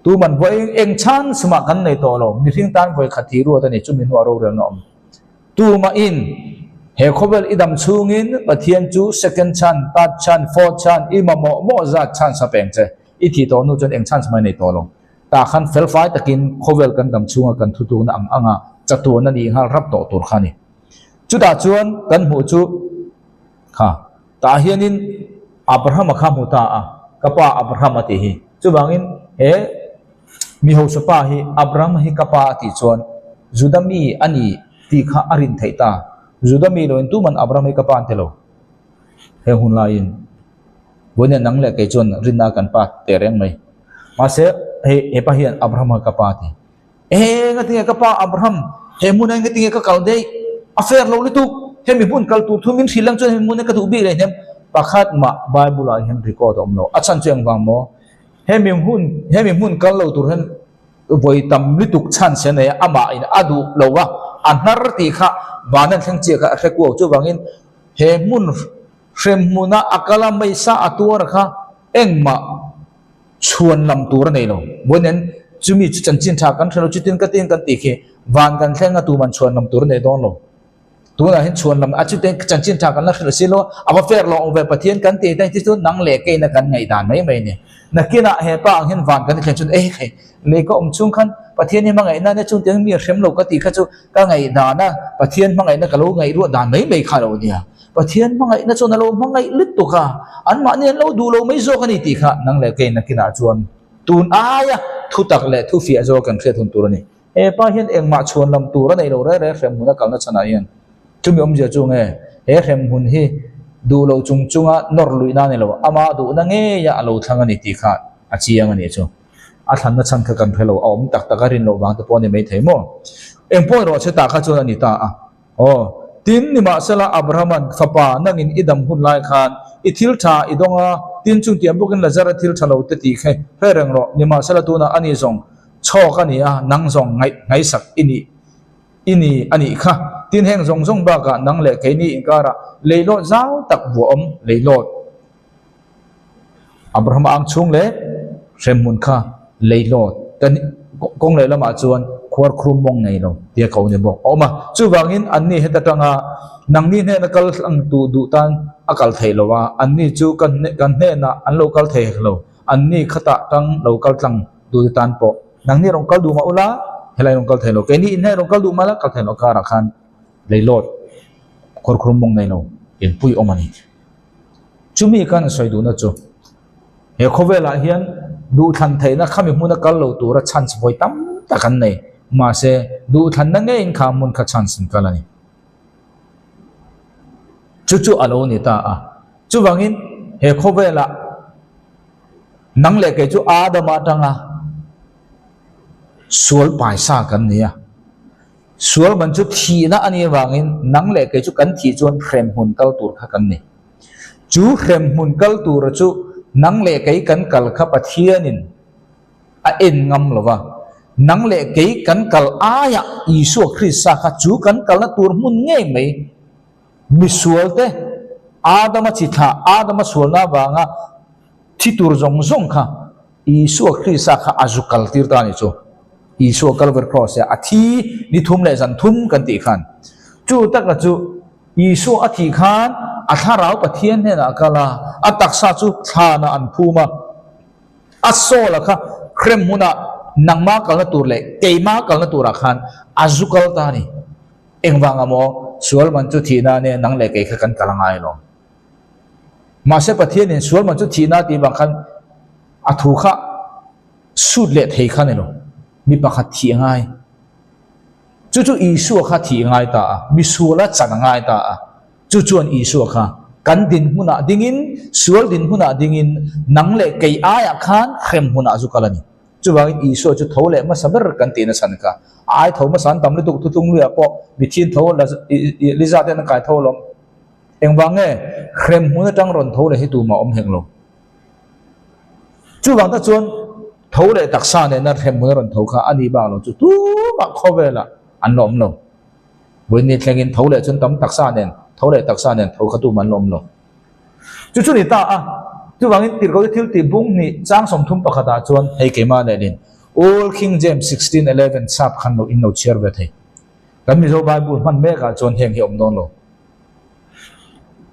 Tuman vawi eng eng chhan sumah kan nei tawh lo, mihring tan vawi khat hi ruat a ni, chumi hnuah rorelna a awm. Tumahin he khawvel i dam chhungin Pathian chu second chance, third chance, fourth chance i mamawh mawh zat chance a peng che. I thih tawh hnu chuan eng chance mai nei tawh lo. Tah khan felfai takin khawvel kan dam chhunga kan thutlukna ang anga chatuan a nih nghal rap tawh tur kha a ni. Chutah chuan kan hmuh chu kha tah hianin Abraham-a kha hmu ta a, ka pa Abraham a tih hi. Chuvangin he. Mi hausa pa hi Abraham hi ka pa a tih chuan Juda mi a ni tih kha a rin theih ta. Juda mi loin tuman Abraham hi ka pa an ti lo. He hun laiin vawiin nang leh kei chuan rinna kan pa teh reng mai. Mahse hei hepa hian Abraham hi ka pa a ti. Eng a tinge ka pa Abraham he hmunah hian tinge ka kal daih a fair lo lutuk hemi hmun kal tur thu min hrilh ang chuan hemi hmun hi ka duh bik leh hnem pakhat mah Bible ah hian record a awm lo. A chhan chu engvang maw? Hemi hun hemi hmun kal lo tur hian vawi tam lutuk chance a nei a, amah in a duh lo a, a hnar tih kha van an thleng chiah kha a hre kuau. Chuvangin he hmun hrem hmuna a kal a meisa a tuar kha engmah chhuan lam tur a nei lo. Vawiin chumi chu chanchin tha kan hre lo, chutin ka tin kan tih khi van kan thleng a tuman chhuan lam tur a nei dawn lo. Tunah hian chhuan lam a chute chanchin tha kan la hrilh si lo a va fair lo awm ve Pathian kan tih te chu nang leh keina kan ngaihdan mai mai a ni. Nakinah he pa ang hian van kan thlen chuan eh hei lei ka awm chhung khan Pathian hi hmangaihna ania chung tiang mi a hrem lo ka tih kha chu ka ngaihdan a Pathian hmangaihna ka lo ngaihruah dan mai mai kha lo nia. Pathian hmangaihna chuan a lo hmangaih lutuk a anmahni an lo duh lo mai zawk a ni tih kha nang leh keina kinah chuan tun aia thutak leh thufiah zawk kan hriat hun tur a ni. He pa hian engmah chhuan lam tur a nei lo reng reng hremhmun a kalna chhanah hian chumi awmzia chu nge he hremhmun hi duh lo chung chunga nawr luihna a ni lo, ama duhna ngeia a lo thlang a ni tih kha a chiang a nih chu. A thlanna chhan kha kan hre lo, a awm tak tak a rin loh vang te pawh a ni maithei maw? Engpawh erawh che tah kha chuan a ni ta a. Aw, tin, nimahsela Abrahama'n, Fapa, nangin i dam hun lai khan i thil tha i dawng a, tin chungtiang bawkin Lazara thil tha lo te tih kha hre reng rawh, nimahsela tunah ani zawng chhawk a ni a, nang zawng ngaih ngaihsak i nih i ni a nih kha. Tin, heng zawng zawng bakah nang leh keini inkarah leilawt zau tak vuah awm leilawt. Abraham ang chhung leh hremhmun kha leilawt kan kawng leh lamah chuan khuarkhrum mawng nei lo tia ko ni bawk a awm a. Chuvangin anni heta tanga nangni hnena kal hlang tu duh tan. a kal theih lo a, anni chu kan kan hnenah an lo kal thei hek lo, anni khatah tang lo kal tlang duhte tan pawh nangni rawn kal duh mah ula helai rawn kal thei lo, keini in hnenah rawn kal duh mah la kal thei lo a karah khan leilawt khawrkhur mawng nei lo inpui awm a ni. Chumi kan sawi duhna chu he khawvelah hian duhthlan theihna khami hmuna kal lo tura chance vawi tam tak an nei, mahse duhthlanna ngeiin kha hmun kha chance an kal a ni. Chu chu a lo ni ta a. Chuvangin he khawvelah nang leh kei chu Adama atanga sual paisa kan ni a. Sual man chu thihna a nih avangin nang leh kei chu kan thih chuan hremhmun kal tur kha kan ni. Chu hremhmun kal tura chu nang leh kei kan kal kha Pathianin a en ngam lo va, nang leh kei kan kal aiah Isua Krista kha chu kan kalna tur hmun ngei mai, misualte Adama chi thlah, Adama sualna avanga thi tur zawng zawng kha Isua Krista kha a zu kal tir ta a ni chu. Isua Kalvar Kraws ah a thi ni thum leh zan thum kan tih khan. Chu taka chu Isua a thih khan a thlarau Pathian hnenah a kal a, a taksa chu thlanah an phum a. A soul-a kha hrem hmunah nangma kalna tur leh keima kalna turah khan a zu kal ta a ni. Engvanga maw sual man chu thihna ania nang leh kei kha kan kal a ngai alawm. Mahse Pathianin sual man chu thihna tih vang khan a thu kha sut leh thei kha ni lo, mi pakhat thih a ngai. Chu chu Isua kha thih a ngai ta a, misuala chan a ngai ta a. Chu chuan Isua kha kan dinhmunah dingin, sual dinhmunah dingin, nang leh kei aiah khan hrem hmunah zu kal a ni. Chuvangin Isua chu tho leh hmasa ber kan tih nasa ni kha. Ai tho hmasa an tam lutuk thutlung luiah pawh mithian tho Liza ten an kai tho alawm. Engvang nge hrem hmun atang rawn tho leh hi tumah awm hek lo. Chuvang tak chuan tho leh taksa nena hrem hmun a rawn tho kha a nih bak lo chu tumah khawvelah an la awm lo. Vawiin thlengin tho leh chun tam taksa nen, tho leh taksa nen tho kha tum an la awm lo. Chu chu ni ta a, chuvangin tirhkohte thil tih bung hnih chang 31 ah chuan hei keimah lehlin Old King James 1611 sap khan lo in lo chhiar ve thei. Kan Mizo Bible hman mek ah chuan heng hi a awm dawn lo.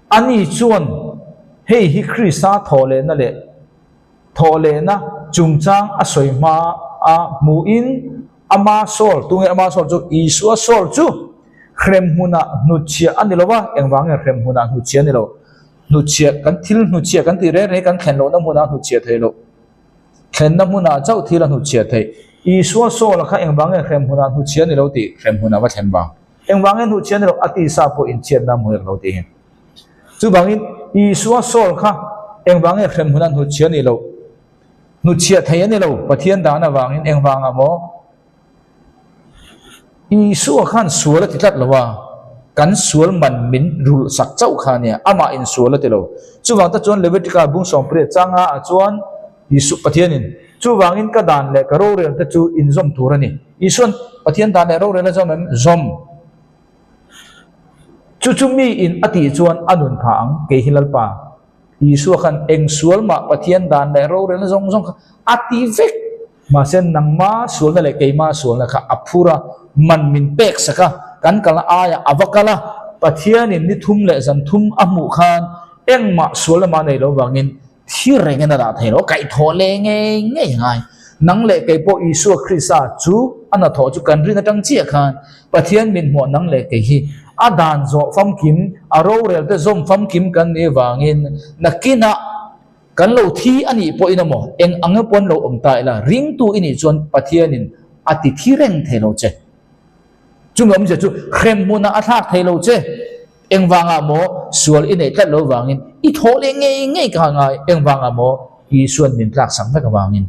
Ani chuan hei hi Krista thawhlehna leh thawhlehna chungchang a sawi hma a hmuhin Ama Saul, tunge Ama Saul chu? Isua Saul chu hremhmunah hnutchhiah a ni lo va, engvang nge hremhmunah hnutchhiah a ni lo? Hnutchhiah, kan thil hnutchhiah kan tih reng reng hi kan thlen lohna hmunah hnutchhiah thei lo. Thlenna hmunah chauh thil a hnutchhiah theih. Isua Saul-a kha engvang nge hremhmunah hnutchhiah a ni lo tih hremhmunah va thlen vang. Engvang nge hnutchhiah a ni lo? A tisa pawh inchhiatna a hmu hek lo tih hi. Chuvangin Isua Saul kha engvang nge hremhmunah hnutchhiah a nih loh? Hnutchhiah thei a ni lo, Pathian dan avangin engvangah maw? Isua khan sual a ti tlat lo a, kan sual man min rulh sak chauh kha a nia, amah in sual a ti lo. Chuvang te chuan Levitica bung 18 changa ah chuan Isu Pathianin, Chuvangin ka dan leh ka rorel te chu in zawm tur a ni. Isuan Pathian dan leh rorel a zawm em? Zawm. Chu chu mi in a tih chuan a nun phah ang, kei hi Lalpa. Isua khan eng sual mah Pathian dan leh rorelna zawng zawng kha a ti vek. Mahse nangma sualna leh keima sualna kha a phur a, man min pek sak a, kan kalna aiah a va kal a, Pathianin ni thum leh zan thum a hmuh khan engmah sualna mah nei lo vangin thi rengin a dah thei lo, a kaihthawh leh ngei ngei a ngai. Nang leh kei pawh Isua Krista chu a hnathawh chu kan rin atang chiah khan Pathian min hmuah nang leh kei hi a dan zawh famkim, a rorel te zawm famkim kan nih avangin nakinah kan lo thi a nih pawhin emaw eng ang emaw pawn lo awm ta ila ringtu i nih chuan Pathianin a ti thi reng thei lo che. Chumi awmzia chu hrem hmunah a thlak thei lo che. Engvangah maw sual i neih tlat lo vangin i thawh leh ngei ngei ka ngai, engvangah maw Isuan min tlak sak vek avangin.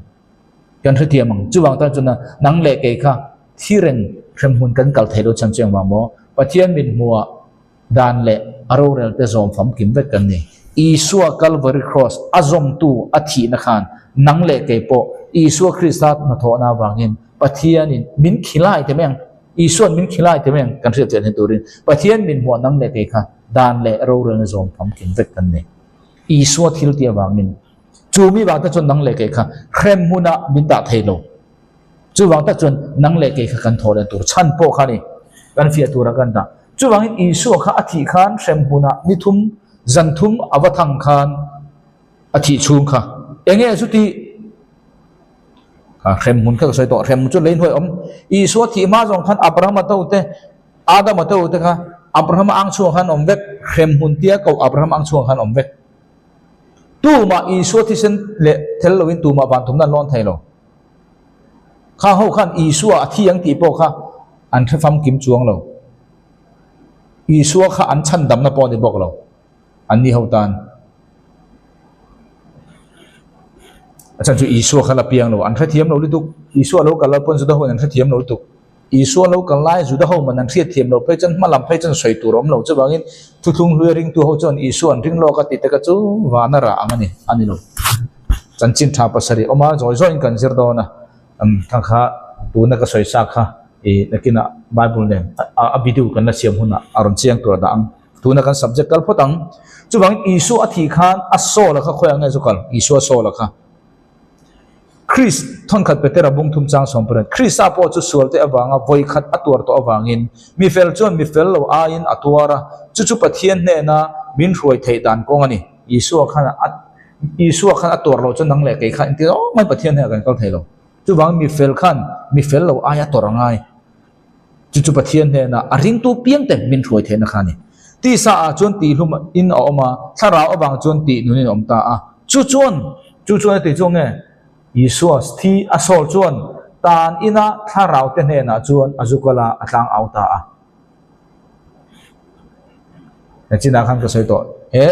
Kan hrethiam ang. Chuvang tan chuan nang leh kei kha thi reng hremhmun kan kal thei lo chhan chu engvang maw? Pathian min hmuhah dan leh a rorel te zawm famkim vek kan ni. Isua Calvary Cross a zawmtu a thihna khan nang leh kei pawh Isua Krista hnathawhna avangin Pathianin min khilai te mai ang. Isuan min khilai te mai ang kan hriat chian hi turin Pathian min hmuah nang leh kei kha dan leh rorelna zawm famkim vek kan ni. Isua thil tih avangin Chu mi vang tak chuan nang leh kei kha hrem hmunah min dah thei lo. Chu vang tak chuan nang leh kei kha kan thawh leh tur chhan pawh kha ni kan fiah tura kan dah. Chuvangin Isua kha a thih khan hrem hmunah ni thum Zan thum a va thang khan a thih chhung kha enge chu tih kha hremhmun kha ka sawi tawh hremhmun chu lei hnuai awm Isua thih hma zawng khan Abrahama to te Adama to te kha Abrahama ang chhuang khan awm vek hremhmun tia koh Abrahama ang chhuang khan awm vek tumah Isua thisen leh tel loin tumah van thumna an lawn thei lo kha ho khan Isua a thi ang tih pawh kha an hre famkim chuang lo. Isua kha an chhandamna pawh a ni bawk lo, an ni ho tan. A chhan chu Isua kha la piang lo, an hrethiam lo lutuk. Isua lo kal lai pawn Juda ho in an hrethiam lo lutuk. Isua lo kal lai Juda ho man an hriatthiam lo phei chuan hma lam phei chuan sawi tur a awm lo. Chuvangin thuthlung hlui a ringtu ho chuan Isua an ring lawk a tih te kha chu vana rah ang a ni, a ni lo. Chanchin tha pasarih awm a, zawi zawiin kan zir dawn a. Kha kha tuna ka sawi sa kha ih nakinah Bible nen a video kan la siam hunah a rawn chiang tur a dah ang. Tuna kan subject kal phawt ang. Chuvangin Isua a thih khan a soul a kha khawiah nge zu kal? Isua soul a kha. Christ thawnkhat Petera bung thum chang sawm pariat Krista pawh chu sualte avanga vawi khat a tuar tawh avangin mi fel chuan mi fel lo aiin a tuar a, chu chu Pathian hnena min hruai theih dan kawng a ni. Isua khan a Isua khan a tuar loh chuan nang leh kei khan engtin awm mai Pathian hnenah kan kal thei lo. Chuvangin mi fel khan mi fel lo aia tawrh a ngai. Chu chu Pathian hnenah a ringtu piang te min hruai theihna kha a ni. Tisa ah chuan tihhlum in a awm a, thlarau avang chuan tih nun in a awm ta a. Chu chuan, chu chuan a tih chu nge? Isua thi a sawl chuan tan ina thlarau te hnenah chuan a zu kal a, a tlang au ta a. He chinah khan ka sawi tawh. He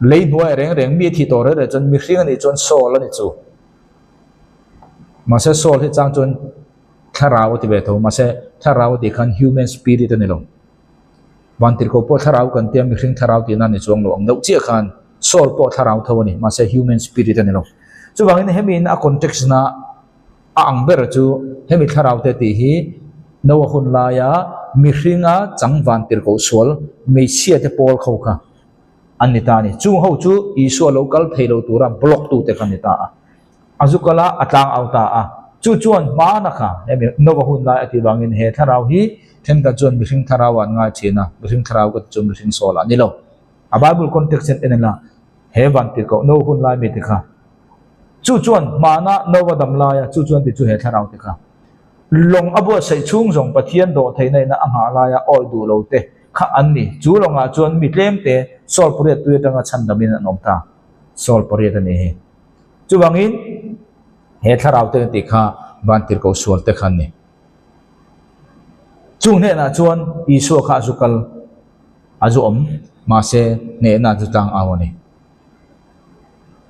lei hnuai reng reng mi a thih tawh reng reng chuan mihring a nih chuan soul a ni chu. Mahse soul hi chang chuan thlarau a ti ve tho. Mahse thlarau a tih khan human spirit a ni lo. Vantirhkoh pawh thlarau kan tia mihring thlarau tihna a ni chuang lo ang deuh chiah khan soul pawh thlarau tho a ni. Mahse human spirit a ni lo. Chuvangin hemi in a context na A ang ber chu hemi thlarau te tih hi Noah hun laia mihringa chang van tirhkoh sual hmeichhia te pawl kho kha an ni ta a ni. Chung ho chu Isua lo kal thei lo tura block tu te kha an ni ta a. A zu kal a, a tlang au ta a. Chu chuan hmana kha hemi Noah hun lai a tih vangin he thlarau hi thenkhat chuan mihring thlarau ah an ngai thin a, mihring thlarau ka ti chu mihring sawl ah a ni lo. A Bible context hian en ila he van tirhkoh Noah hun lai mi te kha Chu chuan hmana Nova dam laia chu chuan ti chu he thlarau te kha lawng a buatsaih chhung zawng Pathian dawh theihna ina a nghah laia awi duh lo te kha an ni. Chu lawngah chuan mi tlem te Saul pariat tui atanga chhandamin an awm ta. Saul pariat a ni hi. Chuvangin he thlarau te tih kha vantirhkoh sual te kha an ni. Chung hnenah chuan Isua kha a zu kal a zu awm mahse hnehna chu tlang au a ni.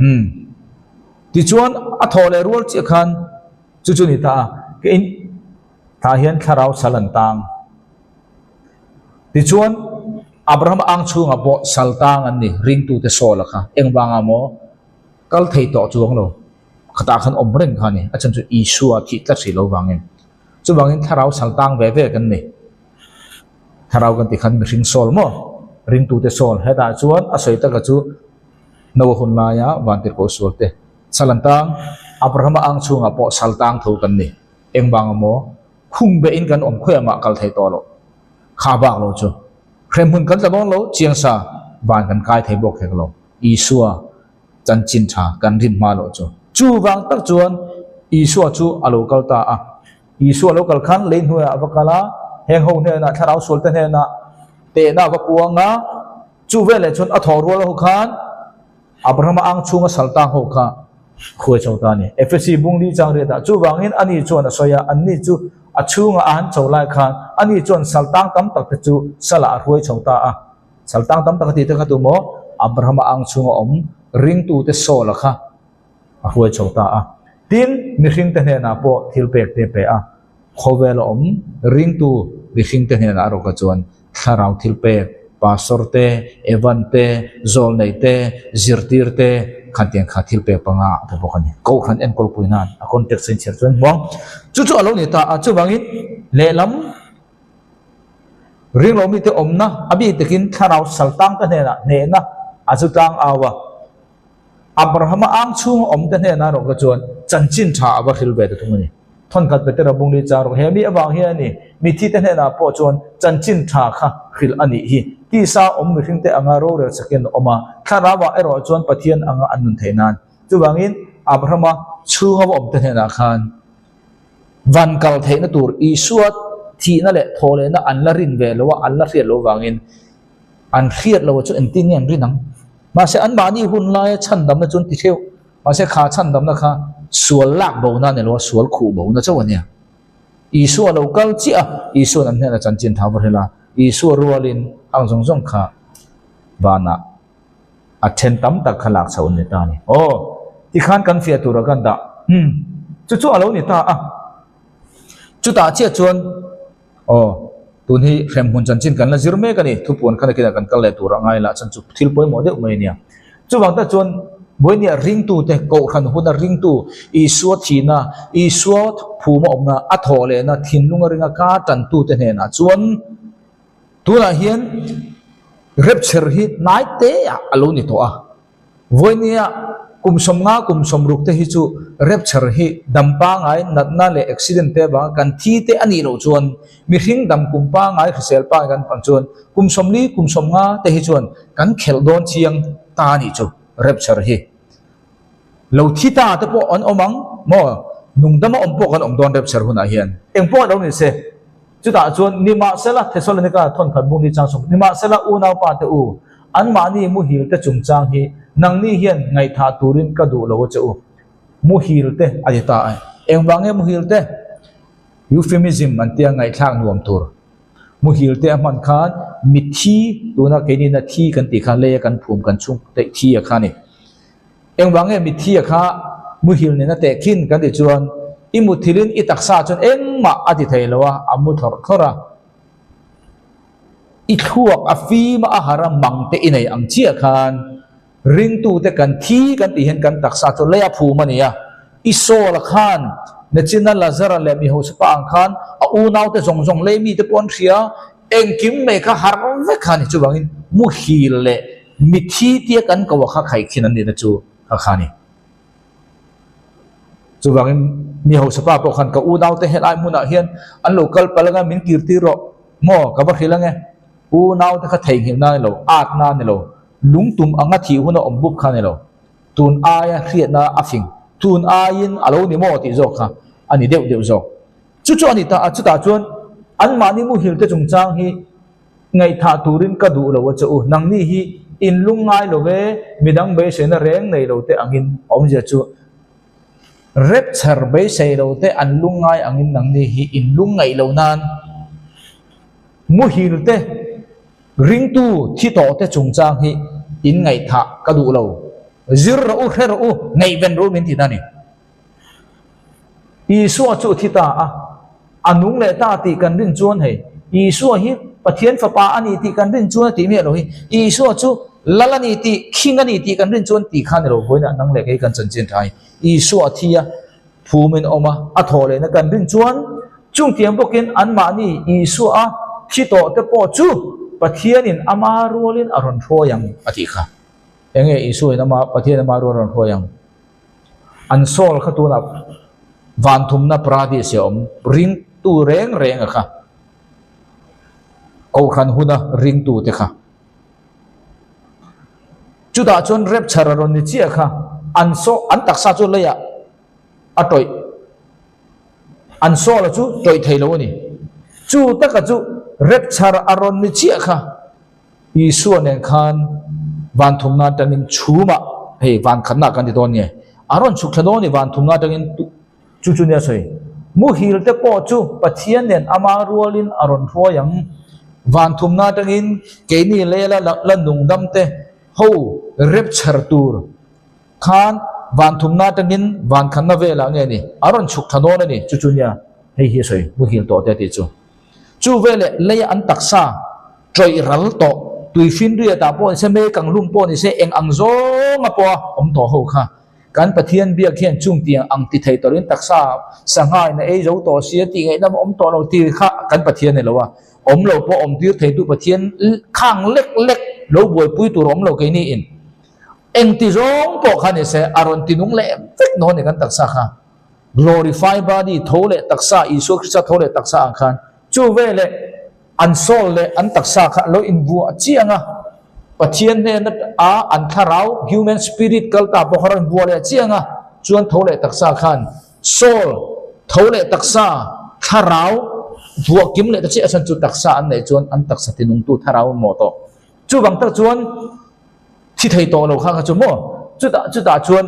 Umm. Tichuan a thawh leh rual chiah khan chu chu ni ta a, kei tah hian thlarau sal an tang. Tichuan Abraham ang chhungah pawh sal tang an ni, ringtute Saul-a kha engvangah maw kal thei tawh chuang lo, khatah khan awm reng kha a ni, a chhan chu Isua thih tlat hrih lo vangin. Chuvangin thlarau sal tang ve ve kan ni. Thlarau kan tih khan mihring sawl maw? Ringtute sawl. Hetah chuan a sawi taka chu Noah hun laia vantirhkoh sual te sal an tang, Abrahama ang chhungah pawh sal tang tho kan ni. Engvang emaw khung behin kan awm khawiah mah kal thei tawh loh. Kha bak lo chu hremhmun kan tla dawn lo, chiangsa van kan kai thei bawk hek lo. Isua chanchin tha kan rin hma loh chu. Chuvang tak chuan Isua chu a lo kal ta a. Isua lo kal khan lei hnuaiah a va kal a, heng ho hnenah, thlarau sualte hnenah tehna a va puang a, chu veleh chuan a thawh rual ho khan Abrahama ang chhunga saltang ho kha hruai chho ta a ni. Efesi bung li chang riatah chuvangin ani chuan a sawi a, anni chu a chhunga a han chho lai khan ani chuan saltang tam tak te chu salah a hruai chho ta a. Saltang tam tak a tih te kha tu maw? Abrahama ang chhunga awm ringtute Saul-a kha a hruai chho ta a. Tin, mihringte hnenah pawh thil pek te pe a, khawvel a awm ringtu mihringte hnenah erawh kha chuan thlarau thil pek, pastor te, evan te, zawlnei te, zirtir te, khantiang kha thil pek panga a pe bawk a ni. Kohhran enkawlpui nan a context a inchhiar chuan hmuang chu chu a lo ni ta a, chuvangin lehlam ringlo mite awmna a bik takin thlarau saltangte hnenah hnehna a zu tlang au a. Abrahama ang chhunga awmte hnenah erawh kha chuan chanchin tha a va hril ve ta thung a ni. Thawnkhat Petera bungli chang rawh he mi avang hian a ni, mithite hnenah pawh chuan chanchin tha kha hrilh a nih hi. Tisa awm mihringte anga rorel sakin a awm a, thlarauah erawh chuan Pathian anga an nun theih nan. Chuvangin, Abrahama chhunga va awmte hnenah khan van kal theihna tur Isua thihna leh thawhlehna an la rin ve lo a, an la hriat loh vangin an hriat loh chu engtin nge an rin ang? Mahse, anmahni hun laia chhandamna chu an ti theuh. Mahse, kha chhandamna kha sual lak bona a ni lo a, sual khuh bona chauh a nia. Isua lo kal chiah a, Isua'n an hnenah chanchin tha va hril a, Isua rualin ang zawng zawng kha vanah a then tam tak kha lak chhoh an ni ta a ni. Aw, tikhan kan fiah tura kan dah. Umm, chu chu a lo ni ta a. Chutah chiah chuan, aw, tun hi hremhmun chanchin kan la zir mek a ni, thupuan khan akinah kan kal leh tur a ngai lah chan chu thil pawimawh deuh mai a nia. Chuvang tak chuan Buainia ringtute, Kohhran huna ringtu, Isua thihna, Isua phuma awmna, a thawh lehna, thinlunga ringa ka tantute hnenah chuan tunah hian rapture hi hnai teah a lo ni tawh a. Vawinia kum sawmnga kum sawmruk te hi chu rapture hi dam pangai natna leh accident te avanga kan thi te a nih loh chuan mihring dam kum pangai hrisel pangai kan hman chuan kum sawmli kum sawmnga te hi chuan kan khelh dawn chiang ta a nih chu rapture hi. Lo thi ta te pawh an awm ang maw? Nungdama awm pawh kan awm dawn rapture hunah hian. Eng pawh lo ni se. Chutah chuan, Nimahsela, Thesalonika thawnkhat bung ni chang sawm, Nimahsela, unaupa te u, anmahni muhil te chungchang hi nangni hian ngaihthah turin ka duh lo a che u. Muhil te a ti ta a. Engvang nge muhil te? Euphemism an tia ngaihthlak nuam tur. Muhil te a hman khan mithi, tuna keinina thi kan tih kha leia kan phum kan chhung te thi a kha a ni. Engvang nge mitthi a kha muhil nena tehkhin kan tih chuan i muthilin i taksa chuan engmah a ti thei lo a, a mu thlawrh thlawrh a. I thluak a fim a, a har a, mang te i nei ang chiah khan ringtute kan thi kan tih hian kan taksa chu lei a phum a ni a. I Saul a khan Nachina Lazara leh mi hausa pa ang khan a unaute zawng zawng lei mite pawh an hria, engkim mai kha har vek kha a ni. Chuvangin muhil leh Mithi tia kan ko a kha khaikhin an nihna chu kha kha a ni. Chuvangin mi hausa pa pawh khan ka unaute helai hmunah hian an lo kal palh anga min kir tir rawh maw ka va hrilh ange. Unaute kha theihnghilhna a ni lo, atna a ni lo, lungtum anga thih huna awm bup kha a ni lo. Tun aia hriatna a fing, tun aiin a lo ni maw tih zawk kha a ni deuh deuh zawk. Chu chu a ni ta a, chutah chuan anmahni muhil te chungchang hi Ngaihthah turin ka duh lo a che u. Nangni hi in lung ngai lo ve, midang beiseina reng nei lo te angin awmzia chu rapture beisei lo te an lung ngai angin nangni hi in lung ngaih lo nan muhil te, ringtu thi tawh te chungchang hi in ngaihthah ka duh lo. Zir rawh u, hre rawh u, ngaihven rawh u min ti ta a ni. Isua chu a thi ta a, a nung leh ta tih kan rin chuan hei Isua hi Pathian fapa a ni tih kan rin chuan a tih miah lo hi Isua chu Lal a ni tih, King a ni tih kan rin chuan tih kha ni lo vawiinah nang leh kei kan chanchin tha hi Isua a thi a, phumin a awm a, a thawh lehna kan rin chuan chungtiang bawkin anmahni Isua a thi tawh te pawh chu Pathianin ama rualin a rawn hruai ang a tih kha. Enge Isua in ama Pathian ama rual a rawn hruai ang? An soul kha tunah van thumna paradis a awm ringtu reng reng a kha kohhran huna ringtu te kha chutah chuan rapture a rawn ni chiah kha an saw an taksa chu leiah a tawih an soul a chu tawih thei lo a ni chu taka chu rapture a rawn ni chiah kha Isua nen khan van thumna atangin chhumah, hei van khatna kan ti dawn nge, a rawn chhuk thla dawn a ni van thumna atangin chu chu nia sawi. Muhil te pawh chu Pathian nen ama rualin a rawn hruai ang. Van thumna atangin keini lela la nungdam te ho rapture tur khan van thumna atangin van khatna velah nge ni a rawn chhuk thla dawn a ni chu chu nia hei hi a sawi muhil tawh te a tih chu. Chu veleh leia an taksa tawih ral tawh, tuihrin riatah pawh ni se, mei kang hlum pawh ni se, eng ang zawnga pawha awm tawh ho kha kan Pathian biak hian chung tiang ang ti thei tawhin taksa sanghain a ei zo tawh sia tih ngaihna awm tawh lo tih kha kan Pathian ni lo a, awm lo pawh awm tir theitu Pathian khang lek lek lo buaipui tur awm lo keini in eng ti zawng pawh kha ni se a rawn ti nung leh vek nawn ni kan taksa kha. Glorify body, tho leh taksa, Isua Krista tho leh taksa ang khan chu veleh. An soul leh an taksa kha a lo invuah chiang a, Pathian hnen a an thlarau, human spirit, kal ta pawh kha a rawn vuah leh chiang a, chuan tho leh taksa khan soul, tho leh taksa, thlarau vuah kim leh ta chiah chuan chu taksa an neih chuan an taksa tinungtu thlarau an mawh tawh. Chuvang tak chuan thi thei tawh lo kha kha chu maw? Chutah chutah chuan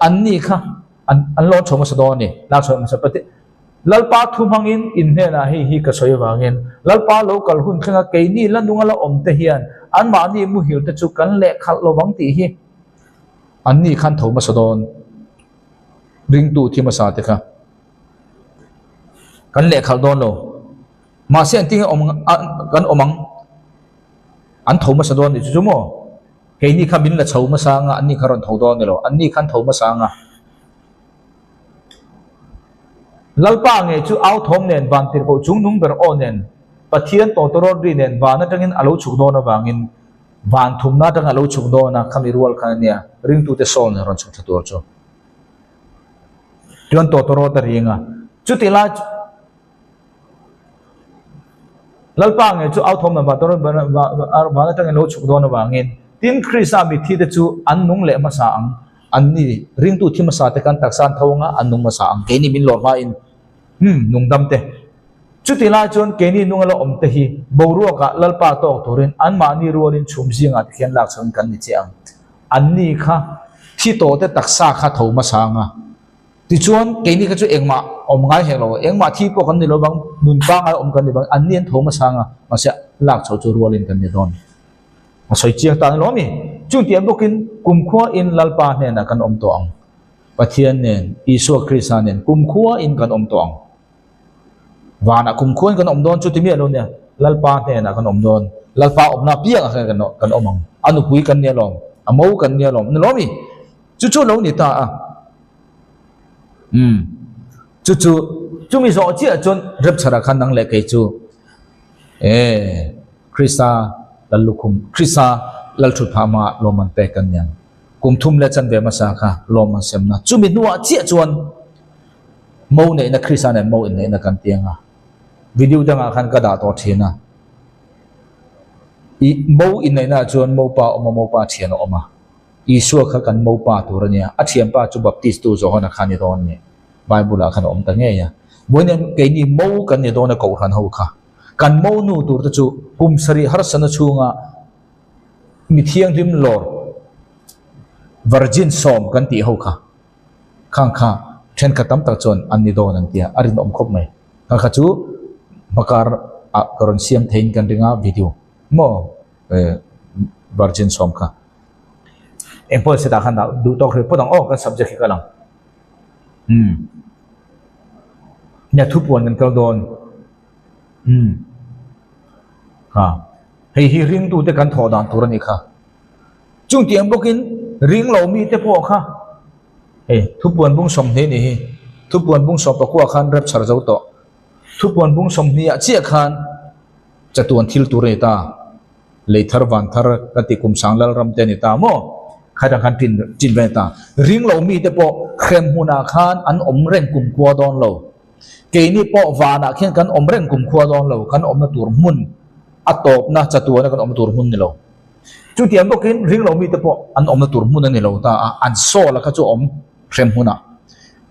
anni kha an an lawn chho hmasa dawn a ni, lak chho hmasa pati Lalpa thu hmangin in hnenah hei hi ka sawi avangin Lalpa lo kal hun thlenga keini la nunga la awm te hian anmahni muhil te chu kan lehkhalh lo vang tih hi anni khan tho hmasa dawn ringtu thi hmasa te kha kan lehkhalh dawn lo. Mahse engtin nge awm kan awm ang? An tho hmasa dawn nih chu chu maw? Keini kha min la chho hmasa anga anni kha rawn tho dawn ni lo. Anni khan tho hmasa anga. Lalpa nge chu au thawm nen van tirhkoh chung nung ber aw nen Pathian tawtawrawt ri nen van atangin a lo chhuk dawn avangin van thumna atanga a lo chhuk dawn a khami rual khan ania ringtute sawn rawn chhuk thla tur chu chuan tawtawrawt a ring a chutih lai Lalpa nge chu au thawm nen van tawtawrawt van atangin a lo chhuk dawn avangin tin Krista mitthi te chu an nung leh hmasa ang. An ni, ringtu thi hmasa te khan taksa an tho anga an nung hmasa ang, keini min lawr hmain umm nungdam te. Chuti lai chuan keini nunga la awm te hi boruakah Lalpa tawk turin anmahni rualin chhum zingah te khian lak chhoin kan ni che ang. An ni kha thi tawh te taksa kha tho hmasa anga. Tichuan keini kha chu engmah awm ngai hek lo, engmah thi pawh kan ni lo vang, nun pangngai awm kan ni vang, an ni an tho hmasa anga, mahse lak chho chu rualin kan ni dawn. A sawi chiang ta ni lo ami? Chung tiang bawkin kumkhua in Lalpa hnenah kan awm tawh ang. Pathian nen, Isua Krista nen kumkhua in kan awm tawh ang. Vanah kumkhua in kan awm dawn chu ti miah lo nia, Lalpa hnenah kan awm dawn. Lalpa awmna apiangah khan kan kan awm ang. A nupui kan nia lawm, a mo kan nia lawm, ni lo ami? Chu chu lo ni ta a. Umm. Chu chu, chumi zawh chiah chuan Rapture-ah khan nang leh kei chu e. Krista lal lukhum, Krista lal thut phah hma lawmman pek kan ni ang. Kum thum leh chanve hmasa kha lawmman semna. Chumi hnuah chiah chuan mo neihna Krista nen mo inneihna kan ti ang a. Video dangah khan ka dah tawh thin a. I mo inneihna ah chuan mopa a awm a, mopa thian a awm a. Isua kha kan mopa tur a nia. A thianpa chu Baptist tu Johana kha a ni dawn a ni. Bible ah khan a awm ta ngei a. Vawiin keini mo kan ni dawn a Kohhran ho kha. Kan monu turte chu kum sarih harsana chhunga mi thianghlim lawr virgin sawm kan tih ho kha khang kha thenkhat tam tak chuan an ni dawn an tia a rinawm khawp mai. Khang kha chu hmakar ah ka rawn siam theiin kan ring a video maw virgin sawm kha. Engpawh setah khan dah duh tawk hrih phawt ang aw kan subject hi ka lang. Umm. Nia thupuan kan kal dawn. Umm. Ha. Hei hi ringtute kan thawh dan tur a nih kha. Chung tiang bawkin ring lo mite pawh kha hei thupuan bung 20 nih hi. Thupuan bung 14 khan rapture zo tawh. Thupuan bung 20 ah chiah khan chatuan thil tur a ni ta. Lei thar van thar ka ti kum sang lal ram te a ni ta maw? Khaitang khan tin tin ve ta. Ring lo mite pawh hrem hmunah khan an awm reng kum khua dawn lo. Keini pawh vanah khian kan awm reng kum khua dawn lo, kan awmna tur hmun a tawpna chatuana kan awmna tur hmun ni lo. Chutiang bawkin ring lo mite pawh an awmna tur hmun a ni lo ta a, an sawl a kha chu a awm hrem hmunah.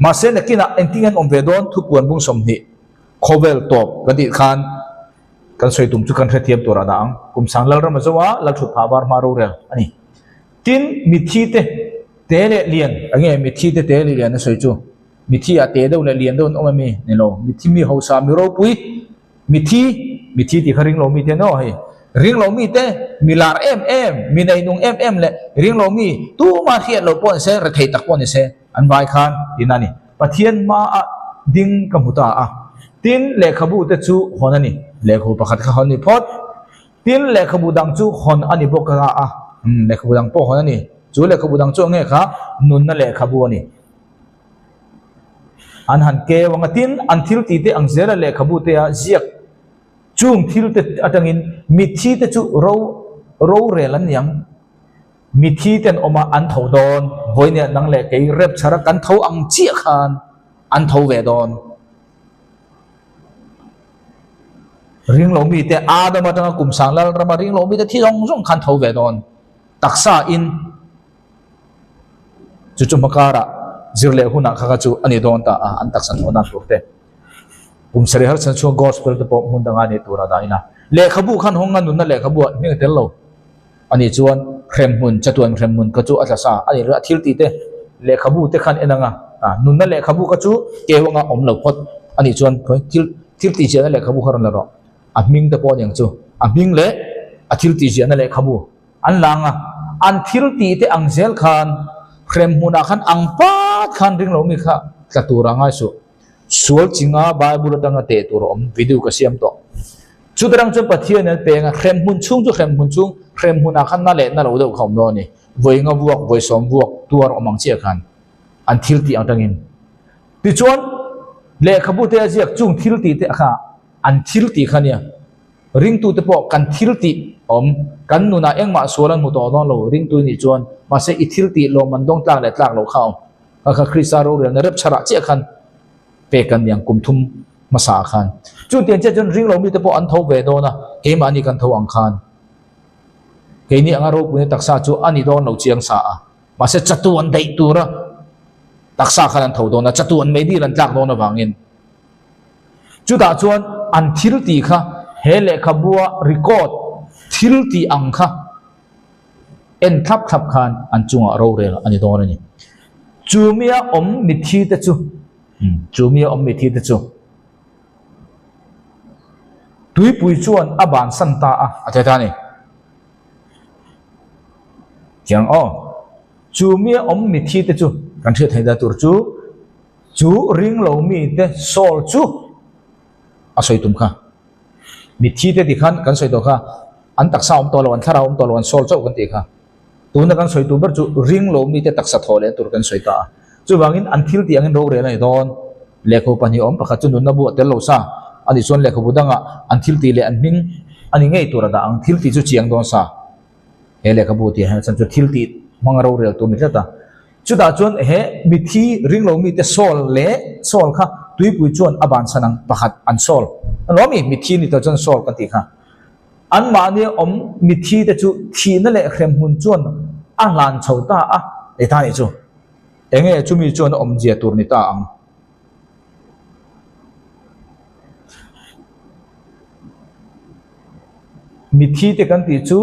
Mahse nakinah engtin an awm ve dawn thupuan bung 20 khawvel tawp kan tih khan Kan sawi tum chu kan hrethiam tur a dah ang. Kum sang Lalram a zo a, Lalthut phah var hma rorel a ni. Tin, mithi te te leh lian, eng nge mithi te te leh lian a sawi chu? Mithi ah te deuh leh lian deuh an awm em mi? Ni lo. Mithi mi hausa, mi ropui, mithi, mithi tih kha ring lo mite an aw hei. Ring lo mite, mi lar em em, mi neinung em em leh ring lo mi tuma hriat loh pawh ni se, rethei tak pawh ni se, An vai khan tin a ni. Pathian hmaah ding ka hmu ta a. Tin, lehkhabu te chu hawn a ni. Lehkhabu pakhat kha hawn a ni phawt. Tin, lehkhabu dang chu hawn a ni bawk a a. Umm, lehkhabu dang pawh hawn a ni. Chu lehkhabu dang chu eng nge kha? Nunna lehkhabu a ni. An han keu ang a. Tin, an thil tih te ang zela lehkhabu te a ziak chung thil te atangin mitthi te chu ro rorel an ni ang. Mithi ten awm a an tho dawn, vawinia nang leh kei rapture a kan tho ang chiah khan an tho ve dawn. Ringlo mite Adam atanga kum sang lal rama ringlo mite thi zawng zawng khan tho ve dawn. Taksa in chu chu hmakara zir leh hunah kha kha chu a ni dawn ta a, an taksa thawh dan tur te. Kum sarih harsan chhung gospel te pawh hmun danga nei tura dah ina lehkhabu khan hawnga nunna lehkhabu ah hming a tel lo a nih chuan hremhmun chatuan hremhmun kha chu a tla sa a nih a thil tih te lehkhabu te khan en anga ah nunna lehkhabu kha chu keu anga awm lo phawt a nih chuan thil thil tih ziahna lehkhabu kha rawn la rawh a hming te pawh a ni ang chu a hming leh a thil tih ziahna lehkhabu an la anga an thil tih te ang zel khan hremhmunah khan ang pat khan ring lo mi kha tla tur a ngai suh. Sual chinga Bible atanga teh tur a awm video ka siam tawh. Chutarang chuan Pathian an peng a, hremhmun chhung chu hremhmun chhung, hremhmunah khan na leh na lo deuh kha awm dawn a ni. Vawi nga vuak, vawi sawm vuak tuar awm ang chiah khan an thil tih ang tangin. Tichuan, lehkhabu te a ziak chung thil tih te kha an thil tih kha nia. Ringtute pawh kan thil tih awm, kan nunah engmah sual an hmu tawh dawn lo ringtu i nih chuan, mahse i thil tih lawm an dawng tlak leh tlak loh kha awm. Kha kha Krista rorelna rep chharah chiah khan pek an niang kum thum hmasa ah khan. Chutiang chiah chuan ringlo mite pawh an tho ve dawn a, keimahni kan tho ang khan keini anga ropuina taksa chu a ni dawn lo chiang sa a, mahse chatuan daih tura taksa khan an tho dawn a, chatuan meidil an tlak dawn avangin. Chutah chuan an thil tih kha he lehkhabua record thil tih ang kha En thlap thlap khan an chungah rorel a ni dawn a ni. Chu mia awm mitthi te chu, chu mia awm mitthi te chu tuipui chuan a bansan ta a, a ti ta a ni. Chiang aw. Chu mia awm mitthi te chu kan hriat theih dan tur chu, chu ringlo mite soul chu a sawi tum kha. Mitthi te ti khan kan sawi tawh kha, an taksa awm tawh lo, an thlarau awm tawh lo, an sawl chauh kan tih kha. Tuna kan sawi tur ber chu ring lo mite taksa thaw leh tur kan sawi ta a. Chuvangin an thil tih angin rorel a ni dawn. Lehkhabu pahnih awm pakhat chu nunna bu a tel lo sa a nih chuan lehkhabu dangah an thil tih leh an hming a ni ngei tur a dah ang. Thil tih chu chiang dawn sa. He lehkhabu tih hian chhan chu thil tih hmanga rorel tur ni tlat a. Chutah chuan he mithi ringlo mite sawl leh sawl kha tuipui chuan a bansan ang pakhat an sawl. A lawm i, mithi ni tawh chuan sawl kan tih kha. Anmahni awm mithi te chu thihna leh hremhmun chuan a hlan chho ta a. Ei ta nih chu. Enge chumi chuan a awmzia tur ni ta ang. Mithi te kan tih chu.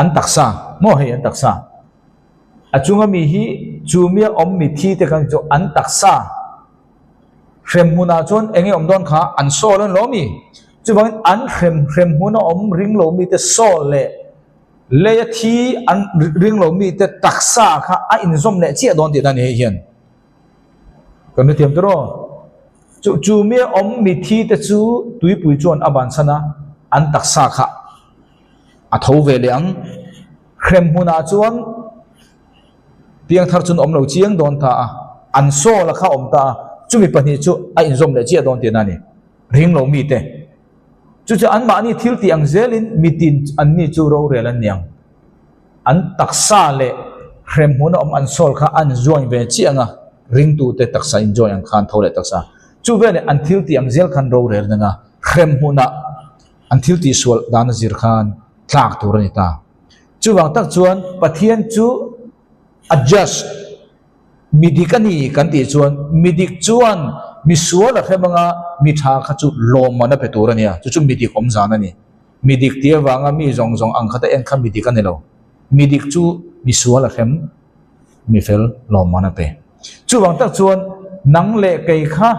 An taksa maw hei an taksa a chunga mi hi chu mia awm mithi te khan chu an taksa hrem hmunah chuan eng nge awm dawn kha an sawl an lo a mi chuvangin an hrem hrem hmuna awm ring lo mite sawl leh leia thi an ring lo mite taksa kha a inzawm leh chiah dawn tih dan a ni hei hian kan hrethiam tur aw. Chu chu mi awm mithi te chu tuipui chuan a bansan a, an taksa kha a tho ve leh ang. Hrem hmunah chuan piangthar chuan awm lo chiang dawn ta a, an sawl a kha awm ta a, chumi pahnih chu a inzawm leh chiah dawn tihna a ni. Ring lo mite chu chu anmahni thil tih ang zelin mitin anni chu rorel an ni ang. An taksa leh hremhmun a awm an sawl kha an join ve chiah ang a, ringtute taksa in join ang khan tho leh taksa. Chu veleh an thil tih ang zel khan rorel nang a, hremhmunah an thil tih sual dan a zir khan tlak tur a ni ta. Chuvang tak chuan Pathian chu a judge, mi dik a ni kan tih chuan mi dik chuan mi sual a hrem anga mi tha kha chu lawmman a pe tur a nia, chu chu mi dik awm zan a ni. Mi dik tih avanga mi zawng zawng ang khata en kha mi dik a ni lo. Mi dik chu mi sual a hrem, mi fel lawmman a pe. Chuvang tak chuan nang leh kei kha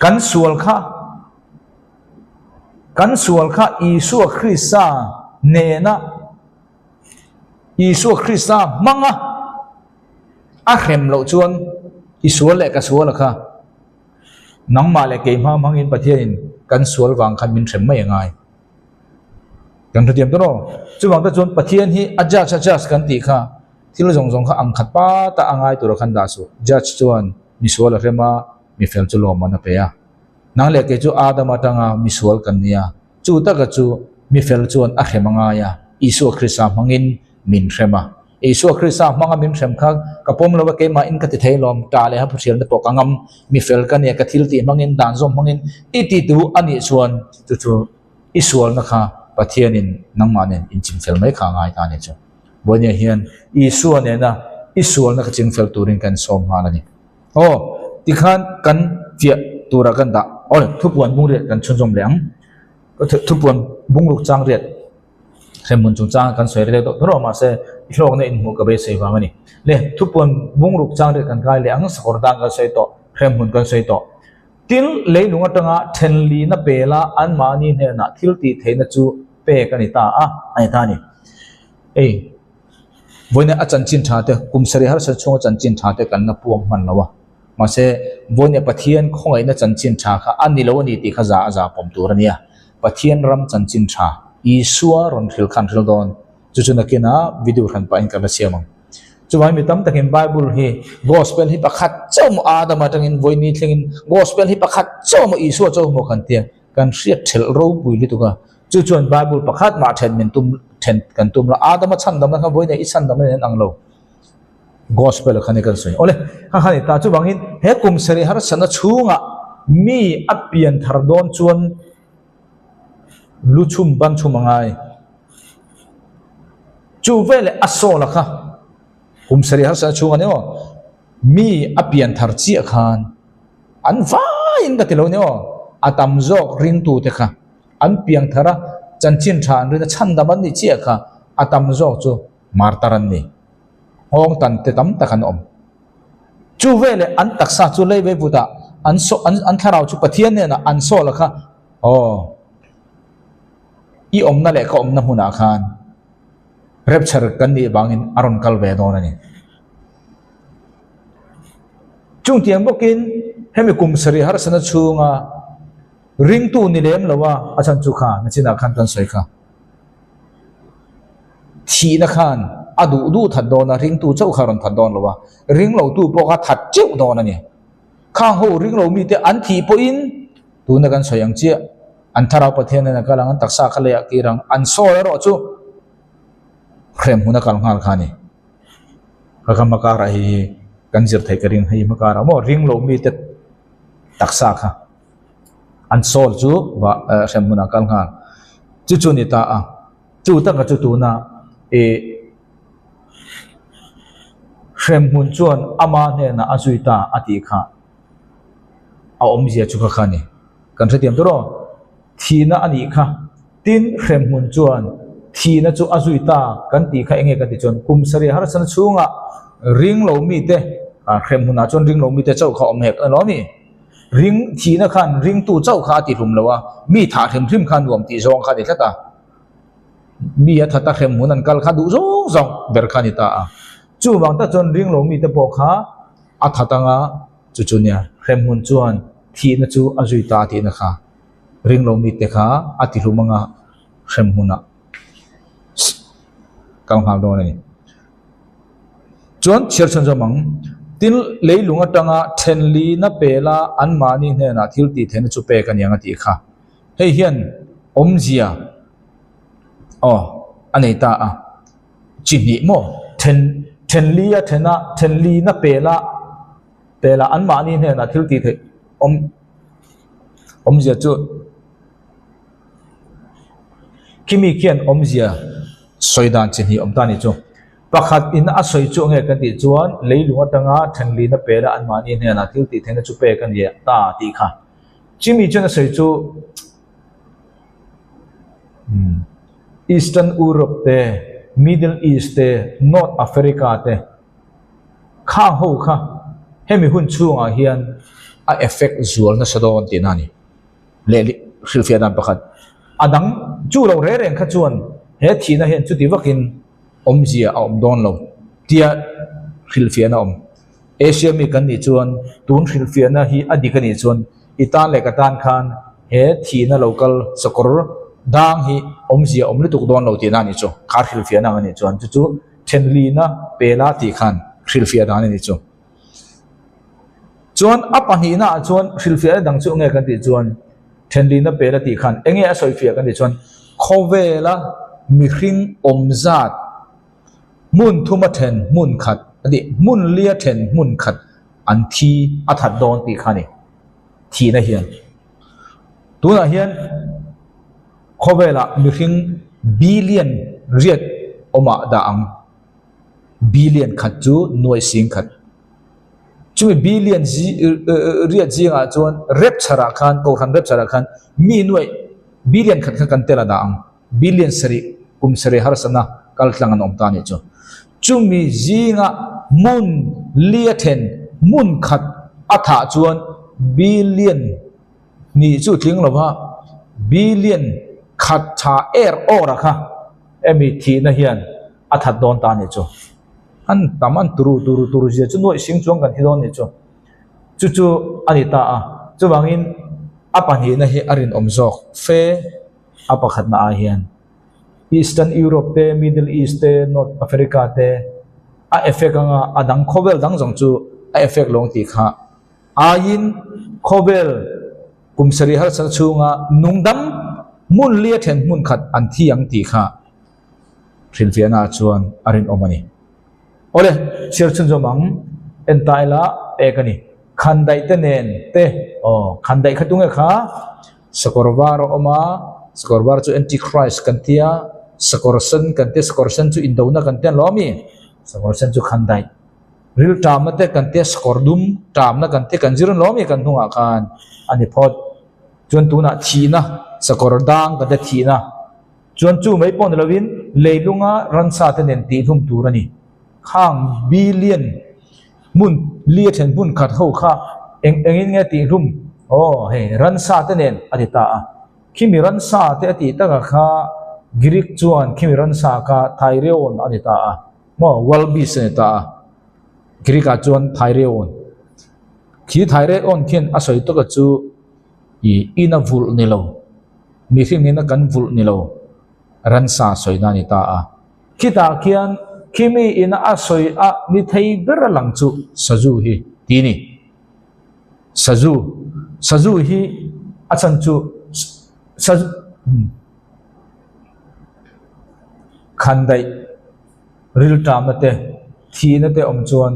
kan sual kha kan sual kha Isua Krista nena Isua Krista hmanga a hrem loh chuan i sual leh ka sual a kha. Nangmah leh keimah hmangin Pathianin kan sual vang khan min hrem mai a ngai. Kan hrethiam ta rawh. Chuvang te chuan Pathian hi a judge a judge kan tih kha thil zawng zawng kha ang khat pata a ngai tura khan dah suh. Judge chuan misual a hrem a, mifel chu lawmman a pe a. Nang leh kei chu Adam atanga misual kan nia. Chu taka chu mifel chuan a hrem a ngai a, Isua Krista hmangin min hrem a. Isua Krista hmanga min hrem kha ka pawm lo a, keimahin ka ti thei lawm, ta leh ha phuhrialna pawh ka ngam, mi fel ka nia, ka thil tih hmangin, dan zawm hmangin i ti tu a nih chuan chu chu i sualna kha Pathianin nangmah nen inchingfel mai kha a ngai ta a nih chu. Vawinia hian Isua nena i sualna kha chingfel turin kan sawm nghal a ni. Aw, tikhan kan fiah turah kan dah. Aw, thupuan bungruk kan chhunzawm leh ang. Thupuan bungruk chang riat hremhmun chungchang kan sawi rel deuh tawh mahse i hlawkna inhmuh ka beisei vang a ni. Le, thupuan bungruk chang riat kan kai leh ang, sakawr dan kan sawi tawh, hremhmun kan sawi tawh. Tin, leilung atanga thenlina pela anmahni hnenah thil tih theihna chu pek a ni ta a, a ni ta a ni. Hei, vawiin a chanchin tha te, kum sarih harsa chhunga chanchin tha te kan la puang hman lo a. Mahse, vawiin Pathian khawngaihna chanchin tha kha a ni lo a ni tih kha za a za pawm tur a nia. Pathian ram chanchin tha, Isua rawn hril khan hril dawn. Chu chu nakinah video hran pahin kan la siam ang. Chuvangin mi tam takin Bible hi Gospel hi pakhat chauh maw Adam atangin vawiin thlengin Gospel hi pakhat chauh maw Isua chauh maw kan tia kan hriat thelh ropui lutuk a. Chu chuan Bible pakhat mah then min tum then kan tum lo. Adama chhandamna kha vawiin i chhandamna nen ang lo. Gospel kha ni kan sawi. Awle, kha kha ni ta. Chuvangin he kum sarih harsatna chhungah mi a pian thar dawn chuan lu chhum ban chhum a ngai. Chu veleh a sawl a kha kum sarih harsatna chhung a ni aw. Mi a pian thar chiah khan an vaiin ka ti lo ni aw. A tam zawk ringtute kha an piang thar a, chanchin tha an rin a, chhandam an nih chiah kha a tam zawk chu martar an ni. Nghawng tan te tam tak an awm. Chu veleh an taksa chu lei vei vutah an saw an an thlarau chu Pathian hnenah an sawl a kha aw i awmna leh ka awmna hmunah khan rapture kan nih vangin a rawn kal ve dawn a ni. Chungtiang bawkin hemi kum sarih harsatna chhunga Ringtu ni lem lo a, a chhan chu kha nachinah khan kan sawi kha. Thihna khan a duh duh that dawn a, ringtu chauh kha a rawn that dawn lo a, ring lo tu pawh kha that teuh dawn a ni. Khang ho ring lo mite an thih pawhin tuna kan sawi ang chiah, an thlarau Pathian nen a kal ang, an taksa kha leiah kir ang, an sawi erawh chu hrem hmun a kal nghal kha a ni. Ka ka hmakarah hei hi kan zir theih ka ring, hei hmakarah maw ring lo mite taksa kha. An sawl chu va hrem hmunah kal nghal. Chu chu ni ta a. Chu taka chu tuna ih hrem hmun chuan ama hnenah a zui ta a tih kha a awmzia chu kha kha a ni. Kan hrethiam tur aw. Thihna a nih kha. Tin, hrem hmun chuan thihna chu a zui ta kan tih kha enge kan tih chuan kum sarih harsatna chhungah ring lo mite hrem hmunah chuan ring lo mite chauh kha awm hek a ni lo a mi? Ring thihna khan ringtu chauh kha a ti hlum lo a, mi thah hrim hrim kha nuam tih zawng kha a ni tlat a. Mi a that a hrem hmun an kal kha duh zawng zawng ber kha a ni ta a. Chuvang tak chuan ring lo mite pawh kha a that anga chu chu nia hrem hmun chuan thihna chu a zui ta tihna kha ring lo mite kha a ti hlum anga hrem hmunah kal nghal dawn a ni. Chuan chhiar chhun zawm ang, tin leilung atanga thenlina pela anmahni hnenah thil tih theihna chu pek a niang a tih kha. Hei hian awmzia aw a nei ta a, chi hnih maw then thenli a thena thenlina pela pela anmahni hnenah thil tih theih awm awmzia chu Khimi khian awmzia sawi dan chi hnih awm ta ni chu. Pakhat in a sawi chu nge kan tih chuan leilung atanga thenlina pela anmahni hnenah thil tih theihna chu pek a ni ta tih kha. Chimi chuan a sawi chu Eastern Europe te, Middle East te, North Africa te khang ho kha hemi hun chhungah hian a effect zual nasa dawn tihna a ni. Leh hrilhfiah dan pakhat a dang chu lo reng reng kha chuan he thihna hian chuti vakin awmzia a awm dawn lo tia hrilhfiahna awm. Asia mi kan nih chuan tun hrilhfiahna hi a dik a nih chuan i tan leh ka tan khan he thihna lo kal sakawr dang hi awmzia awm lutuk dawn lo tihna a nih chu. Kha hrilhfiahna ang a nih chuan chu chu thenlina pela tih khan hrilhfiah dan a nih chu. Chuan a pahnihna ah chuan hrilhfiahna dang chu enge kan tih chuan thenlina pel a tih khan enge a sawifiah kan tih chuan khawvela mihring awm zat. Hmun thuma then hmun khat a tih, hmun lia then hmun khat an thi a that dawn tih kha a ni. Thihna hian. Tunah hian khawvelah mihring billion riat awmah dah ang. Billion khat chu nuaih sing khat. Chumi billion riat zingah chuan rapture ah khan, kohhran rapture ah khan mi nuaih billion khat kha kan tel a dah ang. Billion sarih kum sarih harsatna kal tlang an awm ta a nih chu. Chumi zinga hmun lia then hmun khat a thah chuan billion hnih chu tling lo va, billion khat tha er awr a kha emi thihna hian a that dawn ta a nih chu. An tam an turu turu turu zia chu nuaih sing chuang kan thi dawn a nih chu. Chu chu a ni ta a. Chuvangin a pahnihna hi a rinawm zawk fe. A pakhatna ah hian Eastern Europe te, Middle East te, North Africa te a effect anga a dang khawvel dang zawng chu a effect lo ang tih kha aiin khawvel kum sarih harsatna chhunga nungdam hmun lia then hmun khat an thi ang tih kha hrilhfiahna ah chuan a rinawm a ni. Awle, chhiar chhunzawm ang en ta ila pek a ni. Khandaih te nen te aw khandaih kha tunge kha? Sakawr var a awm a, sakawr var chu anti-christ kan ti a, sakawr sen kan ti a, sakawr sen chu indona kan ti a ni lo ami? Sakawr sen chu khandaih ril ṭamna te kan ti a, sakawr dum ṭamna kan ti a, kan zir a ni lo ami kan hnungah khan a ni phawt. Chuan tunah thihna, sakawr dang kan ti a thihna. Chuan chu mai pawh ni lovin leilunga ransa te nen tihhlum tur a ni. Khang billion hmun li a then hmun khat ho kha eng engin nge tihhlum? Aw hei ransa te nen a ti ta a. Khimi ransa te a tih takah kha Greek chuan khimi ransa kha Thyreon a ni ta a. Maw wild beast a ni ta a. Greek ah chuan Thyreon. Khi Thyreon khian a sawi tawka chu ih ina vulh ni lo. Mihring ina kan vulh ni lo ransa sawina a ni ta a. Khitah khian khimi ina a sawi a ni thei ber a lang chu sazu hi ti ni. Sazu, sazu hi a chhan chu sazu khandaih rilṭamna te thihna te awm chuan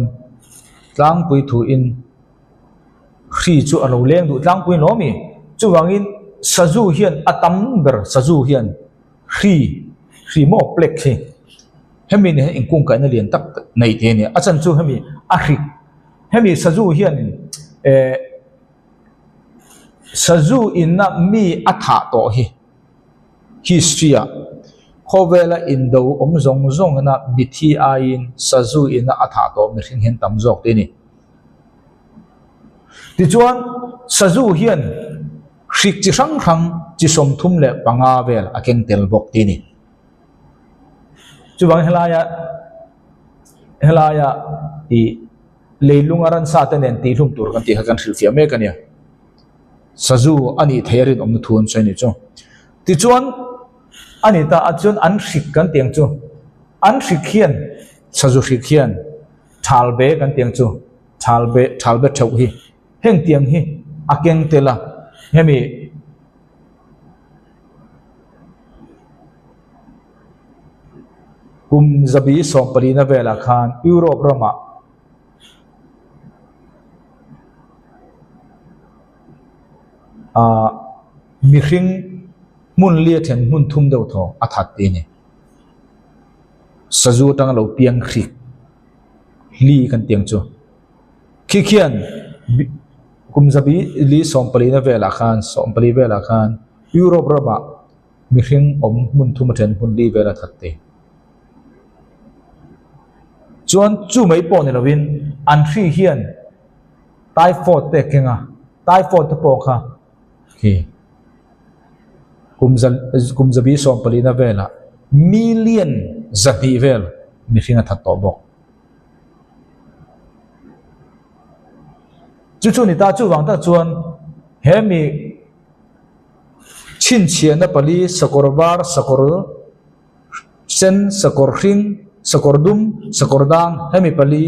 tlangpui thuin Hri chu a lo leng duh tlangpui lo ami? Chuvangin sazu hian a tam ber sazu hian hri hri maw plague hi hemi nen hian inkungkaihna lian tak nei thei a ni. A chan chu hemi a hrik hemi sazu hianin eh sazu inna mi a thah tawh hi history ah khawvela indo awm zawng zawng ina mithi aiin sazu inna a thah tawh mihring hian tam zawk te a ni. Tichuan, sazu hian hrik chi hrang hrang chi 35 vel a keng tel bawk tih a ni. Chuvangin helaia helaia ih leilunga ransa te nen tihhlum tur kan tih kha kan hrilhfiah mek a nia. Sazu a nih theih a rinawmna thu an sawi a nih chu. Tichuan, a ni ta a chuan an hrik kan tih ang chu. An hrik hian sazu hrik hian Thalbe kan tiang chu thalbe thalbe theuh hi heng tiang hi a keng tel a hemi kum zabi sawmpalina velah khan Europe ramah ah mihring hmun lia then hmun thum deuh thaw a that tih a ni. Sazu atanga lo piang hrik hli kan tiang chu khi khian kum zabi li sawmpalina velah khan sawmpali velah khan Europe ramah mihring awm hmun thum a then hmun li vel a that thei. Chuan chu mai pawh ni lovin an hri hian typhoid te a keng a, typhoid te pawh kha Khi kum za kum zabi sawmpalina velah million 200 vel mihring a that tawh bawk. Chu chu ni ta chuvang tak chuan he mi chhinchhiahna pali sakawr var sakawr sen sakawr hring sakawr dum sakawr dang hemi pali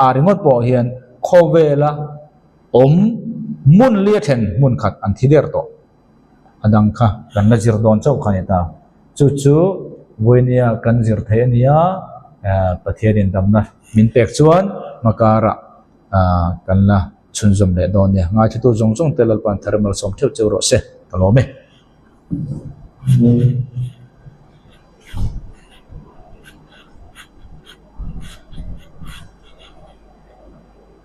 ah ringawt pawh hian khawvela Awm hmun li a then hmun khat an thi der tawh. A dang kha kan la zir dawn chauh kha a ni ta. Chu chu Vawinia kan zir theih a nia. Pathianin damna min pek chuan hmakarah kan la chhunzawm leh dawn nia. Ngaithlitu zawng zawng te Lalpa'n thar malsawm theuh cheu rawh se. Ka lawm e.